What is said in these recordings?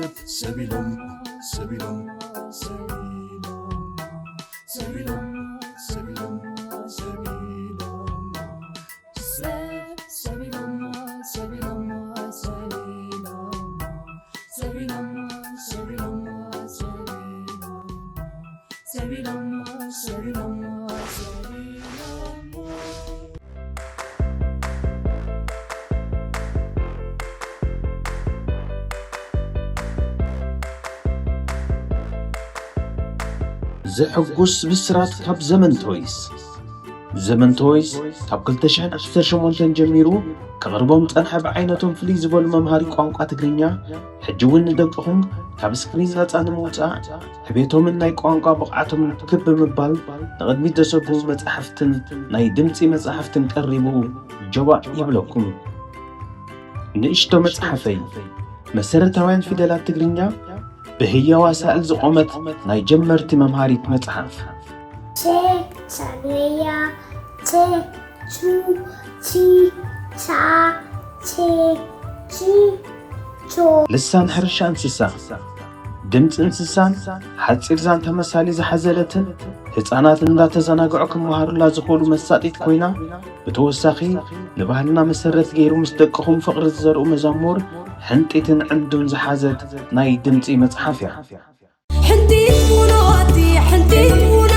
ሰቢሎም ሰቢሎም ሰቢሎም ሰቢሎም ሰቢሎም ሰቢሎም ሰቢሎም ሰቢሎም ሰቢሎም ሰቢሎም ሰቢሎም ዘሐጉስ ብስራት ካብ ዘመን ቶይስ። ዘመን ቶይስ ካብ ክልተ ሽሕን ዓሰርተ ሸሞንተን ጀሚሩ ከቕርቦም ዝጸንሐ ብዓይነቶም ፍልይ ዝበሉ መምሃሪ ቋንቋ ትግርኛ፣ ሕጂ እውን ንደቅኹም ካብ ስክሪን ናጻ ንምውጻእ፣ ዕቤቶምን ናይ ቋንቋ ብቕዓቶምን ክብ ብምባል ንቕድሚት ዘሰጉሙ መጻሕፍትን ናይ ድምጺ መጻሕፍትን ቀሪቡ ጀባእ ይብለኩም። ንእሽቶ መጽሓፈይ፣ መሰረታውያን ፊደላት ትግርኛ ብህያው ኣሳእል ዝቖመት ናይ ጀመርቲ መምሃሪት መጽሓፍ። ቼ፣ ቻንያ፣ ቼ፣ ቹ፣ ቺ፣ ቻ፣ ቼ፣ ቺ፣ ቾ። ልሳን ሕርሻ እንስሳ፣ ድምፂ እንስሳን ሓፂር ዛንታ መሳሊ ዝሓዘለትን ህፃናት እንዳተዘናግዑ ክመሃሩላ ዝኽእሉ መሳጢት ኮይና፣ ብተወሳኺ ንባህልና መሰረት ገይሩ ምስ ደቅኹም ፍቕሪ ዝዘርኡ መዛሙር ሕንጢትን ዕንዱን ዝሓዘት ናይ ድምፂ መፅሓፍ እያ። ሕንጢት ውኖ ኣቲ ሕንጢት ውኖ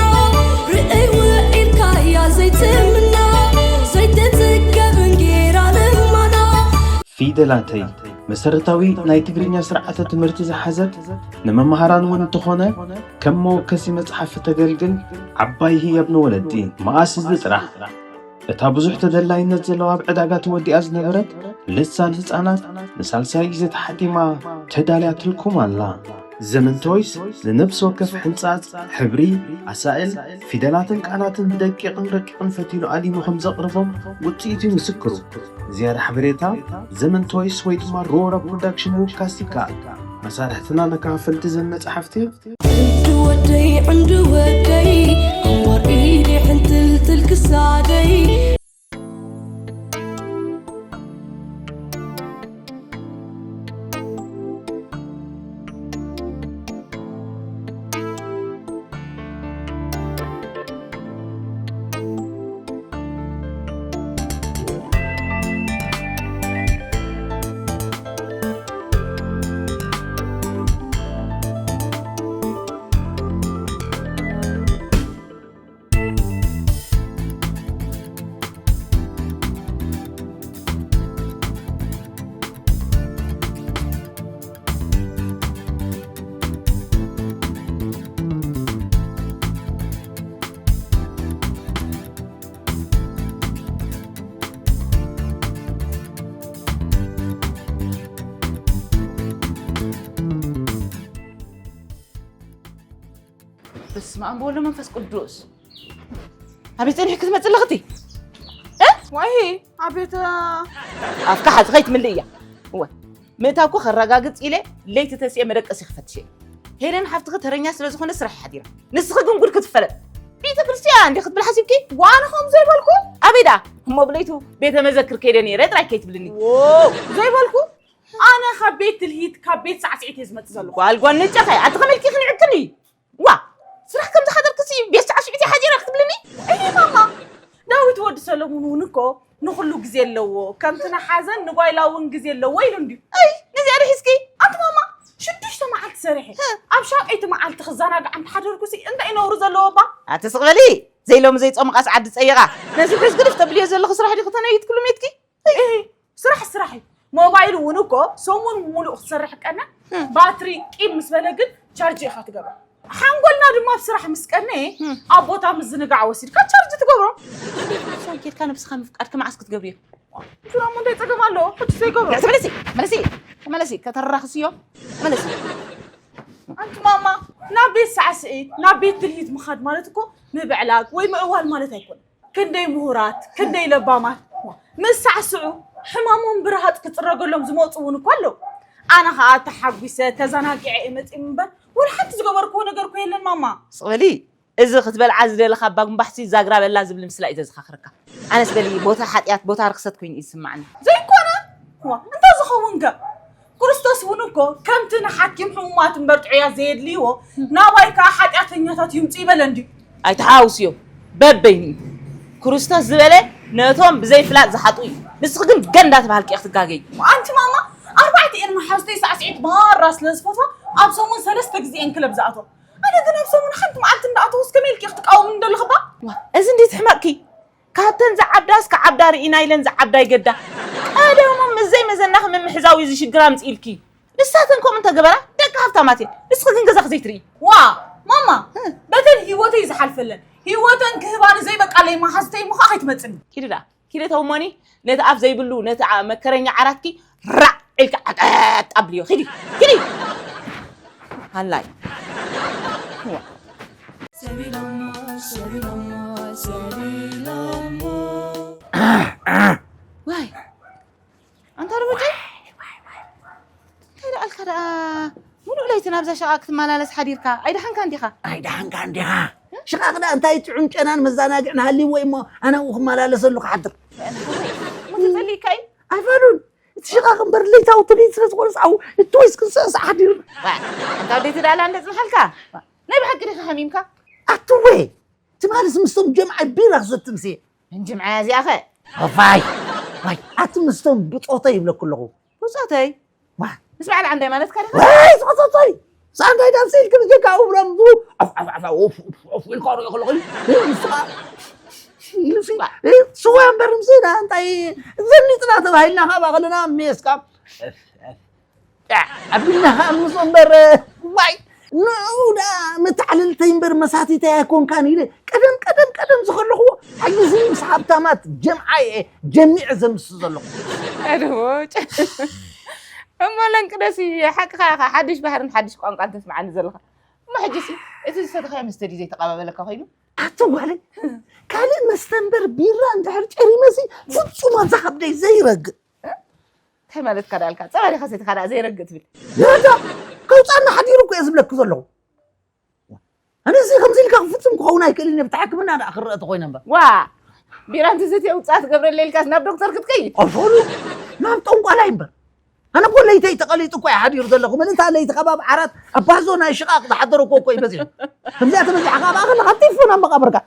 ርእይ ውዒልካያ ዘይትምኖ ዘይትጽገብ እንጌራ ልመኖ። ፊደላተይ መሰረታዊ ናይ ትግርኛ ስርዓተ ትምህርቲ ዝሓዘት፣ ንመምሃራን እውን እንተኾነ ከም መወከሲ መጽሓፍ እተገልግል ዓባይ ህያብ ንወለዲ። መኣስ እዚ ጥራሕ፣ እታ ብዙሕ ተደላይነት ዘለዋ ኣብ ዕዳጋ ተወዲኣ ዝነበረት ልሳን ህጻናት ንሳልሳይ ግዜ ተሓቲማ ተዳልያትልኩም ኣላ። ዘመን ቶይስ ንነፍሲ ወከፍ ሕንጻጽ፣ ሕብሪ፣ ኣሳእል፣ ፊደላትን ቃላትን ብደቂቕን ረቂቕን ፈቲኑ ኣሊሙ ከም ዘቕርቦም ውጽኢቱ ይምስክሩ። ዝያዳ ሓበሬታ ዘመን ቶይስ ወይ ድማ ሮራ ፕሮዳክሽን ምውካስ ይከኣል። መሳርሕትና መከፋፈልቲ ዘን መጻሕፍቲ ዕንዱ ወደይ፣ ዕንዱ ወደይ፣ ኣንዋር ኢደይ፣ ሕንትልትል ክሳደይ። በስመ ኣብ ወወልድ ወመንፈስ ቅዱስ። ኣበይ ጸኒሕኪ ትመጽእ ኣለኽቲ? እ? ዋይ፣ ኣቤት። ኣፍካ ሓዚ ከይትምልእ እያ። እወ፣ ምእታውኩ ከረጋግጽ ኢለ ለይቲ ተሲኤ መደቀሲ ክፈትሽ እየ። ሄለን ሓፍትኺ ተረኛ ስለ ዝኾነ ስራሕ ሓዲራ። ንስኺ ግን ጉድ ክትፈለጥ። ቤተ ክርስቲያን እንዲ ክትብል ሓሲብኪ? ዋና ከምኡ ዘይበልኩ? ኣበይ ደኣ? እሞ ብለይቱ ቤተ መዘክር ከይደ ነይረ ጥራይ ከይትብልኒ። ዎ፣ ዘይበልኩ? ኣነ ካብ ቤት ትልሂት፣ ካብ ቤት ሳዕስዒት እየ ዝመጽእ ዘለኹ። ጓል ጓንጨኸ፣ ኣቲ ከመይ ኢልኪ ክኒዕክኒ? ዋ፣ ስራሕ ከም ዝሓደርክሲ ቤት ሳዕስዒት እየ ሓዲረ ክትብልኒ? እይ ማማ፣ ዳዊት ወዲ ሰለሙን እውን እኮ ንኹሉ ግዜ ኣለዎ፣ ከምቲ ንሓዘን ንጓይላ እውን ግዜ ኣለዎ ኢሉ እንድዩ። ኣይ፣ ነዚኣ ዶ ሒዝኪ? ኣቲ ማማ፣ ሽዱሽተ መዓልቲ ሰሪሐ፣ ኣብ ሻውዓይቲ መዓልቲ ክዘናጋዕ እንተሓደርኩሲ እንታይ ነውሪ ዘለዎ እባ? ኣቲ ስቕ በሊ፣ ዘይሎሚ ዘይጾምቓስ ዓዲ ጸይቓ። ነዚ ሕዚ ግድፍ ተብልዮ ዘለኺ ስራሕ ዲኺ ተነይትክሉ ሜትኪ? እህ፣ ስራሕ ስራሕ እዩ። ሞባይል እውን እኮ ሰሙን ሙሉእ ክትሰርሕ ቀነ፣ እም። ባትሪ ቂም ምስ በለ ግን ቻርጅ ኢኻ ትገብሮ። ሓንጎልና ድማ ኣብ ስራሕ ምስ ቀነየ፣ እም። ኣብ ቦታ ምዝንጋዕ ወሲድካ ቻርጅ ትገብሮ። እሷ ጌርካ ነብስኻ ምፍቃድኪ መዓስ ክትገብርዮ? እንትና እሞ እንታይ ጸገም ኣለዎ? ሕጂ ዘይገብሮ። ተመለሲ፣ ተመለሲ፣ ተመለሲ፣ ከተራኽስዮ፣ ተመለሲ። ኣንቲ ማማ፣ ናብ ቤት ሳዕስዒት፣ ናብ ቤት ትልሂት ምኻድ ማለት እኮ ምብዕላግ ወይ ምእዋል ማለት ኣይኮነን። ክንደይ ምሁራት፣ ክንደይ ለባማት ምስ ሳዕስዑ ሕማሞም ብረሃጽ ክጽረገሎም ዝመጹ እውን እኮ ኣለዉ። ኣነ ኸኣ ተሓጒሰ፣ ተዘናጊዐ እየ መጺእ እምበር፣ ወላ ሓንቲ ዝገበርክዎ ነገር እኮ የለን ማማ። ስቕ በሊ፣ እዚ ክትበልዓ ዝደለኻ ኣባ ጉንባሕሲ ዛግራ በላ ዝብል ምስላ እዩ ዘዘኻኽረካ። ኣነስ በሊ፣ ቦታ ሓጢኣት፣ ቦታ ርኽሰት ኮይኑ እዩ ዝስምዓኒ። ዘይኮነ? ዋ፣ እንታይ ዝኸውን ከ? ክርስቶስ እውን እኮ ከምቲ ንሓኪም ሕሙማት እምበር ጥዑያት ዘየድልይዎ፣ ናባይ ከኣ ሓጢኣተኛታት ይምጹ ይበለ እንድዩ። ኣይትሓውስዮ፣ በበይኑ። ክርስቶስ ዝበለ ነቶም ብዘይፍላጥ ዝሓጡ እዩ። ንስኺ ግን ገንዳ ተባሃልኪ ኢኺ ትጋገይ። ኣንቲ ማማ፣ ኣርባዕተ እየን መሓዝተይ ሳዕስዒት ባራ ስለ ዝፈትዋ ኣብ ሰሙን ሰለስተ ግዜ እየን ክለብ ዝኣትዋ። ኣነ ግን ኣብ ሰሙን ሓንቲ መዓልቲ እንዳኣተወስ ከመይ ኢልኪ ክትቃወምኒ ዘለኺ ባ? ዋ፣ እዚ እንዴት ሕመቅኪ? ካብተን ዝዓብዳስ ክዓብዳ ርኢና ኢለን ዝዓብዳ ይገዳ። ቀደሞም ምስ ዘይመዘናኺ ምምሕዛው እዩ ዝሽግር ኣምፅኢልኪ። ንሳተን ከምኡ እንተገበራ ደቂ ሃብታማት እየን። ንስኺ ግን ገዛኺ ዘይትርኢ። ዋ ማማ፣ በተን ህይወተይ ዝሓልፈለን ህይወተን ክህባኒ ዘይበቃለይ መሓዝተይ ምዃ ከይትመፅኒ። ኪዲ ደኣ፣ ኪዲ ተውሞኒ፣ ነቲ ኣፍ ዘይብሉ፣ ነቲ ዓ-፣ መከረኛ ዓራትኪ ራዕ ኢልካ ዓቀጥ ኣብልዮ። ኪዲ፣ ኪዲ። ሃላይ። ዋ። ዋይ። ኣንታ ርቡቲ? እንታይ ደኣልካ ደኣ? ሙሉእ ለይቲ ናብዛ ሸቓ ክትመላለስ ሓዲርካ። ኣይደሓንካ እንዲኻ? ኣይደሓንካ እንዲኻ? ሽቓቕ ደኣ እንታይ ጥዑም ጨናን መዘናግዕን ሃልይዎ እሞ ኣነ ኣብኡ ክመላለሰሉ ክሓድር። እሞ ተጸሊእካ እዩ? ኣይፋሉን። እቲ ሽቓቕ እምበር ለይታዊ ትርኢት ስለ ዝኾነስ ኣብኡ እትወይስ ክንስዕስዕ ሓዲርና። ዋ፣ ኣንታ ወደይ ትዳላ እንደ ጽንሓልካ? ናይ ብሓቂ ዲኻ ሓሚምካ? ኣትወ! ትማልስ ምስቶም ጀምዓይ ቢራ ክሰቲ ምሴ። እንጂ ምዓያ እዚኣ ኸ? ኣፋይ! ዋይ! ኣቲ ምስቶም ብጾተይ ይብለኩ ኣለኹ። ብጾተይ? ዋ! ምስ በዓል ዓንዳይ ማለትካ ዲኻ? ወይ! ጾቶቶይ! ሳንዳይ ዳንስ ኢልክ ብጀካ ኣብራም ዝሩ ዓፍ፣ ዓፍ፣ ዓፍ፣ ኡፍ፣ ኡፍ፣ ኡፍ ኢልካ ርኦ ከለኹ፣ እ፣ ንሱ ኸኣ ኢሉ ሲ፣ እ፣ ስዋ እምበር ምስ ዳ እንታይ ዘኒጥና ተባሂልና ካብ ኣኸለና ሜስካ። ኣቢልና ኸኣ ምስ እምበር፣ ዋይ! ንዑ ደኣ መተዓልልተይ እምበር መሳቲተይ ኣይኮንካን ኢለ ቀደም፣ ቀደም፣ ቀደም ዝኸለኽዎ፣ ሕጂ እዚ ምስ ሃብታማት ጀምዓ እየ ጀሚዐ ዘምስ ዘለኹ። ኣደቦጭ። እሞ ለንቅደሲ፣ ሓቅኻ ኢኻ፣ ሓድሽ ባህርን ሓድሽ ቋንቋን ተስምዓኒ ዘለኻ። እሞ ሕጂሲ፣ እቲ ዝሰተኻዮ መስተ ድዩ ዘይተቐባበለካ ኮይኑ? ኣቲ ጓለይ፣ ካልእ መስተ እምበር ቢራ እንድሕር ጨሪመሲ፣ ፍጹም ኣብዛ ከብደይ ዘይረግእ። እንታይ ማለትካ ደኣልካ? ጸባ ዲኻ ሰቲኻ ደኣ ዘይረግእ ትብል? የዳ፣ ከውጻና ሓዲሩ እኮ እየ ዝብለኪ ዘለኹ። ኣነሲ ከምዚ ኢልካ ፍጹም ክኸውን ኣይክእልን እየ፣ ብቲ ሕክምና ደኣ ክረአ ተኾይነ እምበር። ዋ፣ ቢራ እንተሰትየ ውጽኣት ትገብረለይ ኢልካስ ናብ ዶክተር ክትከይድ? ኣፈሉ፣ ናብ ጠንቋላይ እምበር። ኣነ እኮ ለይተይ ተቐሊጡ እኮ እየ ሓዲሩ ዘለኹ። ምልእታ ለይቲ ከባቢ ዓራት ኣብ ባዞ ናይ ሽቓቕ ዝሓደረ እኮ እኮ እዩ በዚሑ። ከምዚኣ ተበዚሕካ ኣብ ኣኸለኻ ቲፎ ናብ መቓብርካ።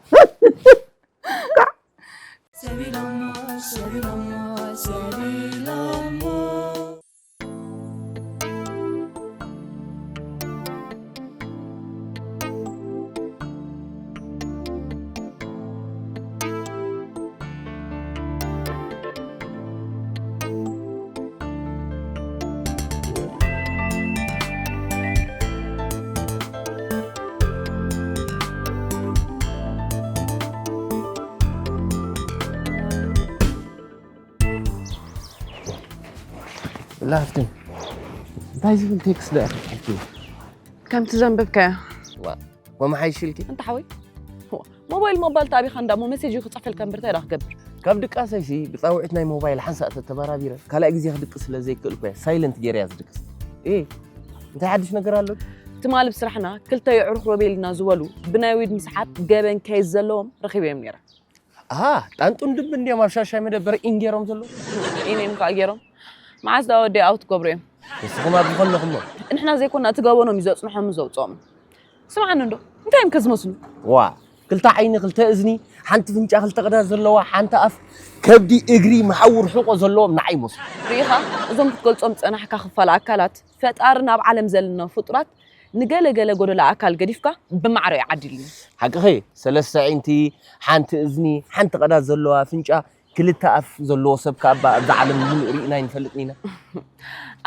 ላፍትን እንታይ ዝብል ቴክስት ደኣ ክትሓልኪ? ከምቲ ዘንበብካዮ። ዋ፣ ወመሓይሽልኪ? እንተ ሓወይ። ዋ፣ ሞባይል ሞባይል ታቢኻ እንዳሞ መሴጅ ክጽፈልካ እምበር እንታይ ደኣ ክገብር? ካብ ድቃሰይሲ ብጻውዒት ናይ ሞባይል ሓንሳእ ተተበራቢረ ካልኣይ ግዜ ክድቅስ ስለ ዘይክእል እኮ እየ ሳይለንት ገይረያ ዝድቅስ። እ፣ እንታይ ሓድሽ ነገር ኣሎ? ትማሊ ብስራሕና ክልተ የዕሩኽ ሮቤል ኢና ዝበሉ ብናይ ዊድ ምስዓብ ገበን ከይስ ዘለዎም ረኺበዮም ነይረ። ኣሃ፣ ጣንጡን ድብ እንዲዮም ኣብ ሻሻይ መደበር ኢን ገይሮም ዘለዉ። ኢን እዮም ከኣ ገይሮም። መዓስ ደኣ ወዲ ኣውት ገብሩ እዮም? ንስኹም ኣብዚ ከለኹሞ። ንሕና ዘይኮና እቲ ገበኖም እዩ ዘጽንሖምን ዘውጽኦምን። ስምዓኒ እንዶ፣ እንታይ እዮም ከ ዝመስሉ? ዋ፣ ክልተ ዓይኒ፣ ክልተ እዝኒ፣ ሓንቲ ፍንጫ፣ ክልተ ቅዳድ ዘለዋ፣ ሓንቲ ኣፍ፣ ከብዲ፣ እግሪ፣ መሓውር ሕቆ ዘለዎም ንዓይ ይመስሉ። ርኢኻ፣ እዞም ክትገልጾም ዝጸናሕካ ክፋል ኣካላት፣ ፈጣሪ ናብ ዓለም ዘለና ፍጡራት ንገለ ገለ ጎደሎ ኣካል ገዲፍካ ብማዕረ እዩ ዓዲልኒ። ሓቅኺ፣ ሰለስተ ኣዒንቲ፣ ሓንቲ እዝኒ፣ ሓንቲ ቀዳድ ዘለዋ ኣፍንጫ፣ ክልተ ኣፍ ዘለዎ ሰብ ከኣ እባ ኣብዛ ዓለም ምሉእ ርኢና ኣይንፈልጥን ኢና።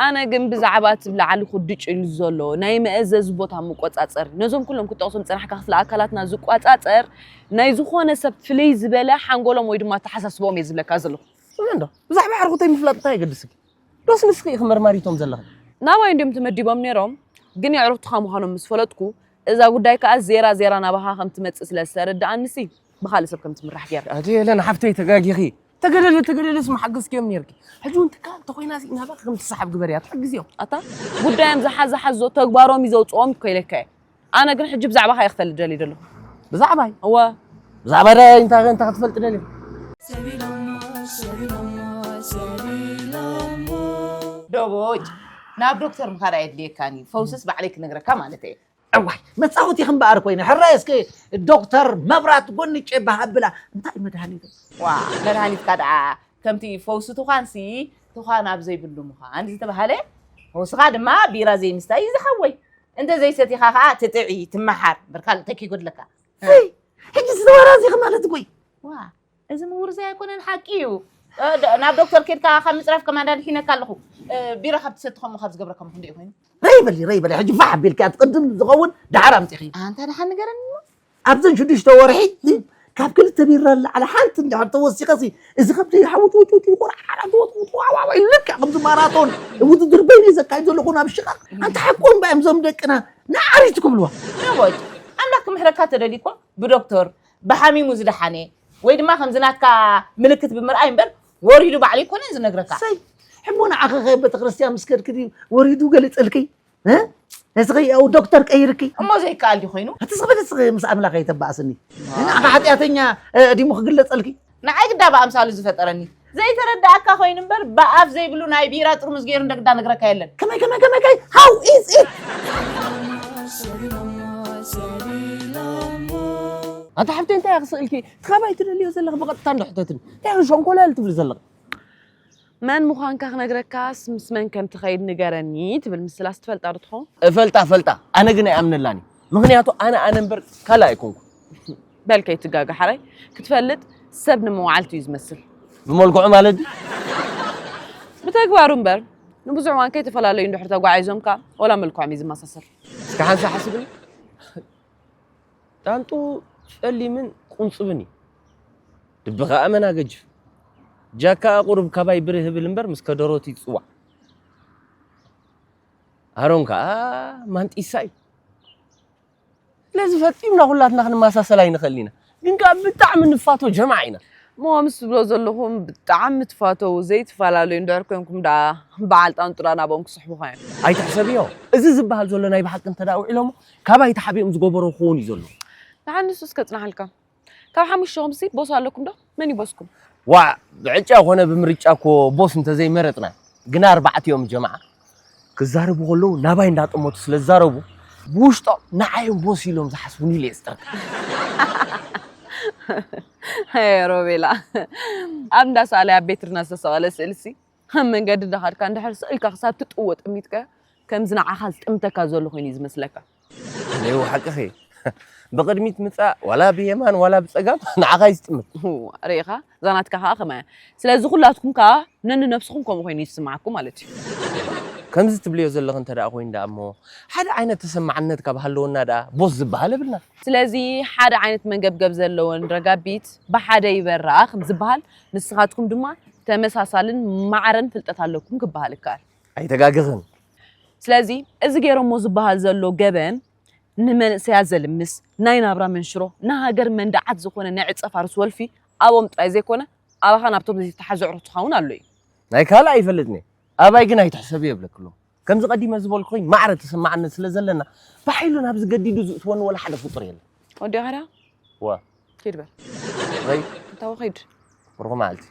ኣነ ግን ብዛዕባ እቲ ብላዕሊ ኩድጭ ኢሉ ዘሎ ናይ መእዘዚ ቦታ መቆጻጸሪ፣ ነዞም ኩሎም ክጠቕሶም ዝጸናሕካ ክፍሊ ኣካላትና ዝቆጻጸር ናይ ዝኾነ ሰብ ፍልይ ዝበለ ሓንጎሎም ወይ ድማ ኣተሓሳስቦም እየ ዝብለካ ዘለኹ። እዘ እንዶ ብዛዕባ ዓርኹተይ ምፍላጥ እንታይ የገድስኪ? ዶስ ንስኺ ኢኺ መርማሪቶም ዘለኺ? ናባይ እንድዮም ተመዲቦም ነይሮም፣ ግን የዕሩኽትኻ ምዃኖም ምስ ፈለጥኩ፣ እዛ ጉዳይ ከኣ ዜራ ዜራ ናባኻ ከም ትመጽእ ስለ ዝተረድኣንሲ፣ ብኻልእ ሰብ ከም ትምራሕ ገይረ። ኣቲ ሄለን ሓፍተይ ተጋጊኺ። ተገደለ ተገደለስ ምሓገዝክዮም ነይርኪ። ሕጂ እውን ትካል እንተኾይናሲ ናባኺ ከም ትሰሓብ ግበርያ፣ ትሕግዝዮም። ኣታ ጉዳዮም ዝሓዝ ዝሓዞ ተግባሮም እዩ ዘውጽኦም እኮ ኢለካ እየ። ኣነ ግን ሕጂ ብዛዕባኻ እየ ክፈልጥ ደልየ ዘለኹ። ብዛዕባይ? እወ። ብዛዕባይ እንታይ እንታይ ክትፈልጥ ደልየ? ዶቦጭ፣ ናብ ዶክተር ምኻድ ኣየድልየካን እዩ። ፈውስስ ባዕለይ ክነግረካ ማለት እየ። እዋይ መጻወቲ ክንበኣር ኮይነ። ሕራይ እስከ ዶክተር መብራት ጎኒ ጨባ ሃብላ። እንታይ መድሃኒት? ዋ፣ መድሃኒትካ ደኣ ከምቲ ፈውሲ ትዃንሲ ትዃን ኣብ ዘይብሉ ምዃን ዝተባህለ፣ ፈውስኻ ድማ ቢራ ዘይምስታይ እዩ ዝሓወይ። እንተ ዘይሰቲኻ ኸኣ ትጥዒ፣ ትመሓር። እምበር ካልእ እንታይ ከይጎድለካ? እይ፣ ሕጂ ዝተወራዚኺ ማለት እኮ እዩ። ዋ፣ እዚ ምውርዛይ ኣይኮነን፣ ሓቂ እዩ። እ፣ ዶ-፣ ናብ ዶክተር ኬድካ ካብ ምጽራፍ ከማን ኣድሒነካ ኣለኹ። እ፣ ቢራ ካብ ትሰቲ ከምኡ ካብ ዝገብረካ ምኹን ዶ ይኾይኑ? ረይ በሊ፣ ረይ በሊ። ሕጂ ፋሕ ኣቢልኪ፣ ኣብቲ ቅድም ዝኸውን ደሓር ኣምጺኺ። ኣንታ ደሓን ንገረኒ እሞ። ኣብዘን ሽዱሽተ ወርሒ ካብ ክልተ ቢራ ንላዕሊ ሓንቲ እንድሕር ተወሲኸሲ፣ እዚ ከብዲ ሓውጭ ውጭ ውጭ ይቆራሓራ፣ ትወጥ ውጥ ዋዋ ዋዋ ኢሉ ልክዕ ከምዚ ማራቶን ውድድር በይኑ ዘካይድ ዘለኹ ናብ ሽቓቕ። ኣንታ ሓቆም ባዮም እዞም ደቅና ንዓሪት ክብልዋ። እወ፣ ኣምላኽ ክምሕረካ ተደልዩ እኮ ብዶክተር፣ ብሓሚሙ ዝደሓነ፣ ወይ ድማ ከምዚ ናትካ ምልክት ብምርኣይ እምበር፣ ወሪዱ ባዕሉ ኣይኮነን ዝነግረካ። ሰይ፣ ሕሞ ንዓኺ ከ ቤተክርስትያን ምስ ከድኪ ድዩ ወሪዱ ገሊጸልኪ? እ? እስኺ ያው ዶክተር ቀይርኪ? እሞ ዘይከኣል ድዩ ኮይኑ? እቲ ስኽበት እስኺ ምስ ኣምላኽ ኣይተባእስኒ። ንዓኻ ሓጢኣተኛ፣ እ፣ ድዩ ክግለጸልኪ? ንዓይ ግዳ ብኣምሳሉ ዝፈጠረኒ። ዘይተረዳእካ ኮይኑ እምበር፣ ብኣፍ ዘይብሉ ናይ ቢራ ጥርሙዝ ገይሩ እንደግዳ ነግረካ የለን። ከመይ፣ ከመይ፣ ከመይ፣ ከይ? How is it? ኣታ ሓፍተይ፣ እንታይ ኢኺ ስእልኪ? እቲ ካባይ ትደልዮ ዘለኺ ብቐጥታ እንዶ ሕተትኒ። እንታይ ኢኺ ሸንኮለል ትብሊ ዘለኺ? መን ምዃንካ ክነግረካስ ምስ መን ከም ትኸይድ ንገረኒ ትብል ምስላስ ትፈልጣ ዶ ትኸውን? እፈልጣ፣ እፈልጣ። ኣነ ግን ኣይኣምነላን እዩ። ምኽንያቱ ኣነ ኣነ እምበር ካልእ ኣይኮንኩን። በል ከይትጋገ ሓራይ። ክትፈልጥ ሰብ ንመዋዕልቱ እዩ ዝመስል። ብመልክዑ ማለት ድዩ? ብተግባሩ እምበር። ንብዙሕ እዋን ከይተፈላለዩ እንድሕር ተጓዒዞም ከኣ ወላ መልክዖም እዩ ዝመሳሰል። እስከ ሓንሳእ ሓስብኒ። ጣንጡ ጸሊምን ቁንጽብን እዩ። ድቢ ኸኣ መና ገጅፍ። ጃካ ቁሩብ ካባይ ብርህ ህብል እምበር ምስ ከደሮት ይጽዋዕ። ኣሮን ከኣ ማንጢሳ እዩ። ስለዚ ፈጺምና ኩላትና ክንመሳሰል ኣይንኽእል ኢና። ግን ከኣ ብጣዕሚ ንፋቶ ጀማዓ ኢና። እሞ ምስ ትብሎ ዘለኹም ብጣዕሚ ትፋተው ዘይትፈላለዩ እንድሕር ኮንኩም ደኣ በዓል ጣንጡ ደኣ ናብኦም ክስሕቡኻ እዮም። ኣይትሕሰብዮ። እዚ ዝበሃል ዘሎ ናይ ብሓቂ እንተ ደኣ ውዒሎሞ ካባይ ተሓቢኦም ዝገበሮ ክኸውን እዩ ዘሎ። ንሓንሱ እስከ ጽናሓልካ። ካብ ሓሙሽተኹምሲ ቦስ ኣለኩም ዶ? መን እዩ ቦስኩም? ዋዕ፣ ብዕጫ ኮነ ብምርጫ እኮ ቦስ እንተዘይመረጽና፣ ግና ኣርባዕቲኦም ጀማዓ ክዛረቡ ከለዉ ናባይ እንዳጠመቱ ስለ ዝዛረቡ፣ ብውሽጦም ንዓዮም ቦስ ኢሎም ዝሓስቡኒ ኢለ እየ ዝጠርጠር። ሄይ ሮቤላ፣ ኣብ እንዳ ሰኣላይ ኣብ ቤትርና ዝተሰቐለ ስእልሲ፣ ኣብ መንገዲ እንዳኸድካ እንድሕር ስቕ ኢልካ ክሳብ ትጥውዎ ጠሚትካዮ፣ ከምዚ ንዓኻ ዝጥምተካ ዘሎ ኮይኑ እዩ ዝመስለካ። ኣነ'ው ሓቅኺ። ብቕድሚት ምጻእ ዋላ ብየማን ዋላ ብጸጋም ንዓኻ እዩ ዝጥምት። እዋ፣ ርኢኻ? እዛ ናትካ ከኣ ከማያ። ስለዚ ኩላትኩም ከኣ ነንነብስኹም ከምኡ ኮይኑ እዩ ዝስምዓኩም ማለት እዩ። ከምዚ ትብልዮ ዘለኺ እንተ ደኣ ኮይኑ ደኣ እሞ፣ ሓደ ዓይነት ተሰማዕነት ካብ ሃለወና ደኣ ቦስ ዝበሃል የብልና። ስለዚ ሓደ ዓይነት መንገብገብ ዘለወን ረጋቢት ብሓደ ይበራ ከም ዝበሃል፣ ንስኻትኩም ድማ ተመሳሳልን ማዕረን ፍልጠት ኣለኩም ክበሃል ይከኣል። ኣይተጋገኽን። ስለዚ እዚ ገይሮሞ ዝበሃል ዘሎ ገበን ንመንእሰያት ዘልምስ፣ ናይ ናብራ መንሽሮ፣ ንሃገር መንደዓት ዝኾነ ናይ ዕጸ ፋርስ ወልፊ ኣብኦም ጥራይ ዘይኮነ፣ ኣባኻን ኣብቶም ዘይተተሓዙ ኣዕሩኽትኻ እውን ኣሎ እዩ። ናይ ካልእ ኣይፈልጥን እየ። ኣባይ ግን ኣይትሕሰብዮ ይብለኪ ኣለኹ። ከምዚ ቀዲመ ዝበልኩኺ ማዕረ ተሰማዕነት ስለ ዘለና፣ ብሓይሉ ናብዚ ገዲዱ ዝእትወኒ ወላ ሓደ ፍጡር የለን። ወዲኻ ድኣ? ዋ። ኪድ በል። ወይ። እንታው ኺድ። ብሩኽ መዓልቲ።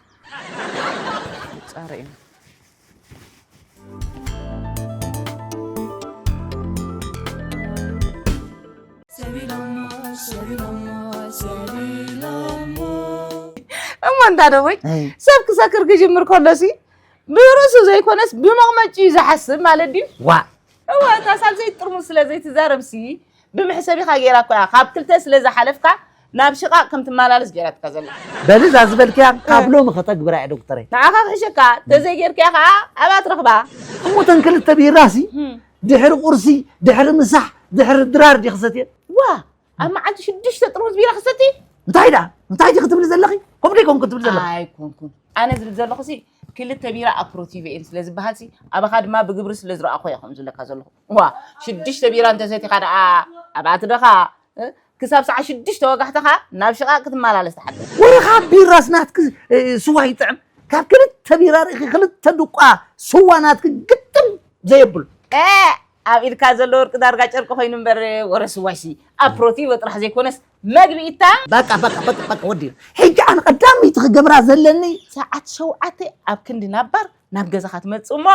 ጻረ ኢና። እሞ እንዳ ደቦይ፣ ኣይ። ሰብ ክሰክር ክጅምር ከሎሲ፣ ብርእሱ ዘይኮነስ ብመቕመጭ እዩ ዝሓስብ ማለት ድዩ? ዋ። እወ፣ እታ ሳልሰይቲ ጥርሙዝ ስለ ዘይትዛረብሲ፣ ብምሕሰቢኻ ገይራ እኮ እያ። ካብ ክልተ ስለ ዝሓለፍካ፣ ናብ ሽቓቕ ከም ትመላለስ ገይራትካ ዘላ። በሊ፣ እዛ ዝበልክያ ካብ እ። ሎሚ ከተግብራ እየ ዶክተረይ። ንዓኻ ክሕሸካ፣ ተዘይጌርክያ ኸኣ ኣብኣ ትረኽባ። እሞ እተን ክልተ ቢራሲ፣ እም። ድሕሪ ቁርሲ፣ ድሕሪ ምሳሕ፣ ድሕሪ ድራር ድየ ክሰትየን? ዋ፣ ኣብ መዓልቲ ሽዱሽተ ጥርሙዝ ቢራ ክሰቲ? እንታይ ደኣ? እንታይ ዲኺ ትብሊ ዘለኺ? ከምኡ ዶ ኣይኮንኩን ትብሊ ዘለኺ? ኣይኮንኩን። ኣነ ዝብል ዘለኹሲ፣ ክልተ ቢራ ኣፕሮቲቭ እየን ስለ ዝበሃልሲ፣ ኣባኻ ድማ ብግብሪ ስለ ዝረኣኹ እየ ከምኡ ዝብለካ ዘለኹ። ዋ፣ ሽዱሽተ ቢራ እንተሰቲኻ ደኣ ኣብ ኣትደኻ፣ እ? ክሳብ ሰዓት ሽዱሽተ ወጋሕታ ኸኣ ናብ ሽቓቕ ክትመላለስ ትሓድር። ወረ ካብ ቢራስ ናትኪ፣ እ፣ ስዋ ይጥዕም። ካብ ክልተ ቢራ ርኢኺ ክልተ ዱቋ ስዋ ናትኪ ግጥም ዘየብሉ። እ፣ ኣብ ኢድካ ዘሎ ወርቂ ዳርጋ ጨርቂ ኮይኑ እምበር ወረ ስዋይሲ ኣብ ፕሮቲን ጥራሕ ዘይኮነስ መግቢ ኢታ። በቃ፣ በቃ፣ በቃ፣ በቃ፣ ወዲኡ። ሕጂ ኣነ ቀዳመይቲ ክገብራ ዘለኒ ሰዓት ሸውዓተ ኣብ ክንዲ ናብ ባር ናብ ገዛኻ ትመጽእ እሞ